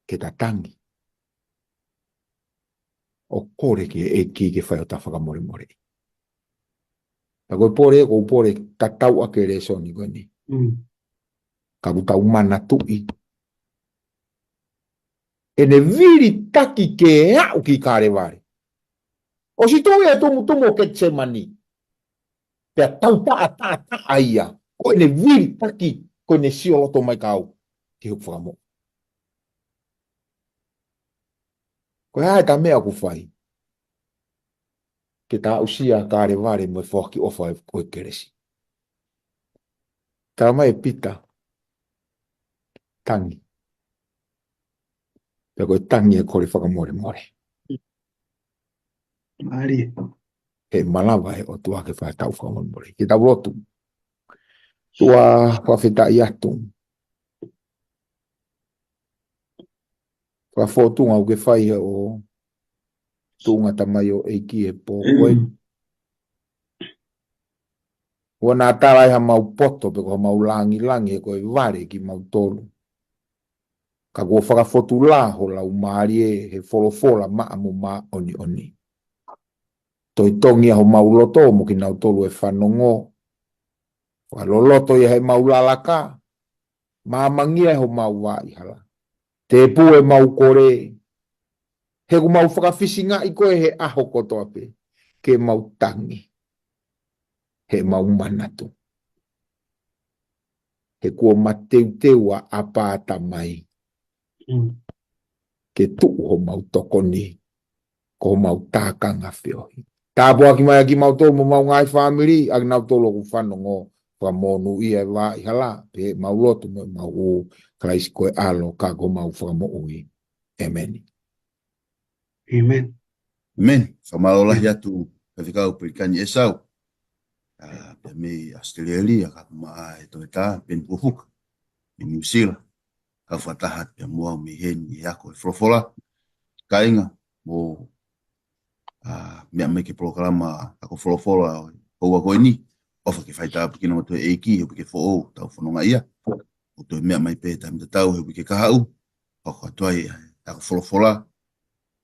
Ke ta tangi. ʻO kole ki he ʻEiki ke fai hota fakamolemole. Ka ko e pole, ko e pole tatau ʻaki e lēsoni ko eni. Mm. Ka ʻoku tau manatuʻi. ʻEne vilitaki ke aʻu ki Kalevale. ʻOsi tuʻu ia he tumutumu ʻo Ketisemani. Pea tau taʻataʻa ia. Ko ʻene vilitaki, ko ʻene sioloto mai kau. Ki hoku fakamoʻui. Ko e hā e ta meʻa ʻoku fai. Ke ta aʻusia Kalevale mo e foaki ʻofa ʻo e kelesi. Tala mai ʻe Pita. Tangi. Pea ko e tangi ʻe kole fakamolemole. Mālie. He malava he ʻOtua ke fai hotau fakamolemole. Ke tau lotu. ʻOtua fakafetaʻi atu. Fakafōtunga ʻoku ke fai he ʻo tuʻunga tamai ʻo ʻEiki he pō ko ē. ʻOua naʻa tala ʻe ha mau poto pe ko ha mau langilangi he ko e vale kimautolu. Ka kuo fakafōtunga ho laumālie he folofola maʻa mo māʻoniʻoni. Toitongi ʻa ho mau loto mo kinautolu ʻe fanongo. Fakaloloto ia he mau lalaka. Māmangia ho mau vaʻa hala. Tēpū e mau kole. He ʻoku mau fakafisingaʻi koe he ʻaho kotoa pē. Ke mau tangi. He mau manatu. He kuo mateuteu ʻa ʻApā Tamai. Mm. Ke tuʻu ho mau tokoni. Ko ho mau tākanga feohi. Tāpuaki mai ʻa kimautolu mo mau ngaahi fāmili, ʻa kinautolu ʻoku fanongo, fakamonūʻia e vaʻa hala, pea mau lotu mo mau ʻū Kalaisi ko e ʻAlo, ka ko e mau fakamoʻui. ʻEmeni. ʻEmeni. ʻEmeni. Fakamālō lahi atu, Faifekau Pelikani ʻEsau. ʻA, pea mei ʻAositelēlia, ka kuma ʻa e toe tā, Peni Puafuka, mei Nuʻusila. Kau fakataha pea mo au mei heni ʻi he ako e folofola. Kāinga, mo, ʻa, meʻa mai ki he polokalama ako folofola ʻo e houa ko eni. ʻOfa ke fai tāpuekina mautolu ʻe he ʻEiki, he ʻoku ke foʻou, tau fononga ia. ʻO toe meʻa mai pē taimi tatau, he ʻoku ke kahaʻu. Hoko atu ai, ʻa, ako folofola.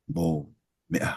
Mo meʻa.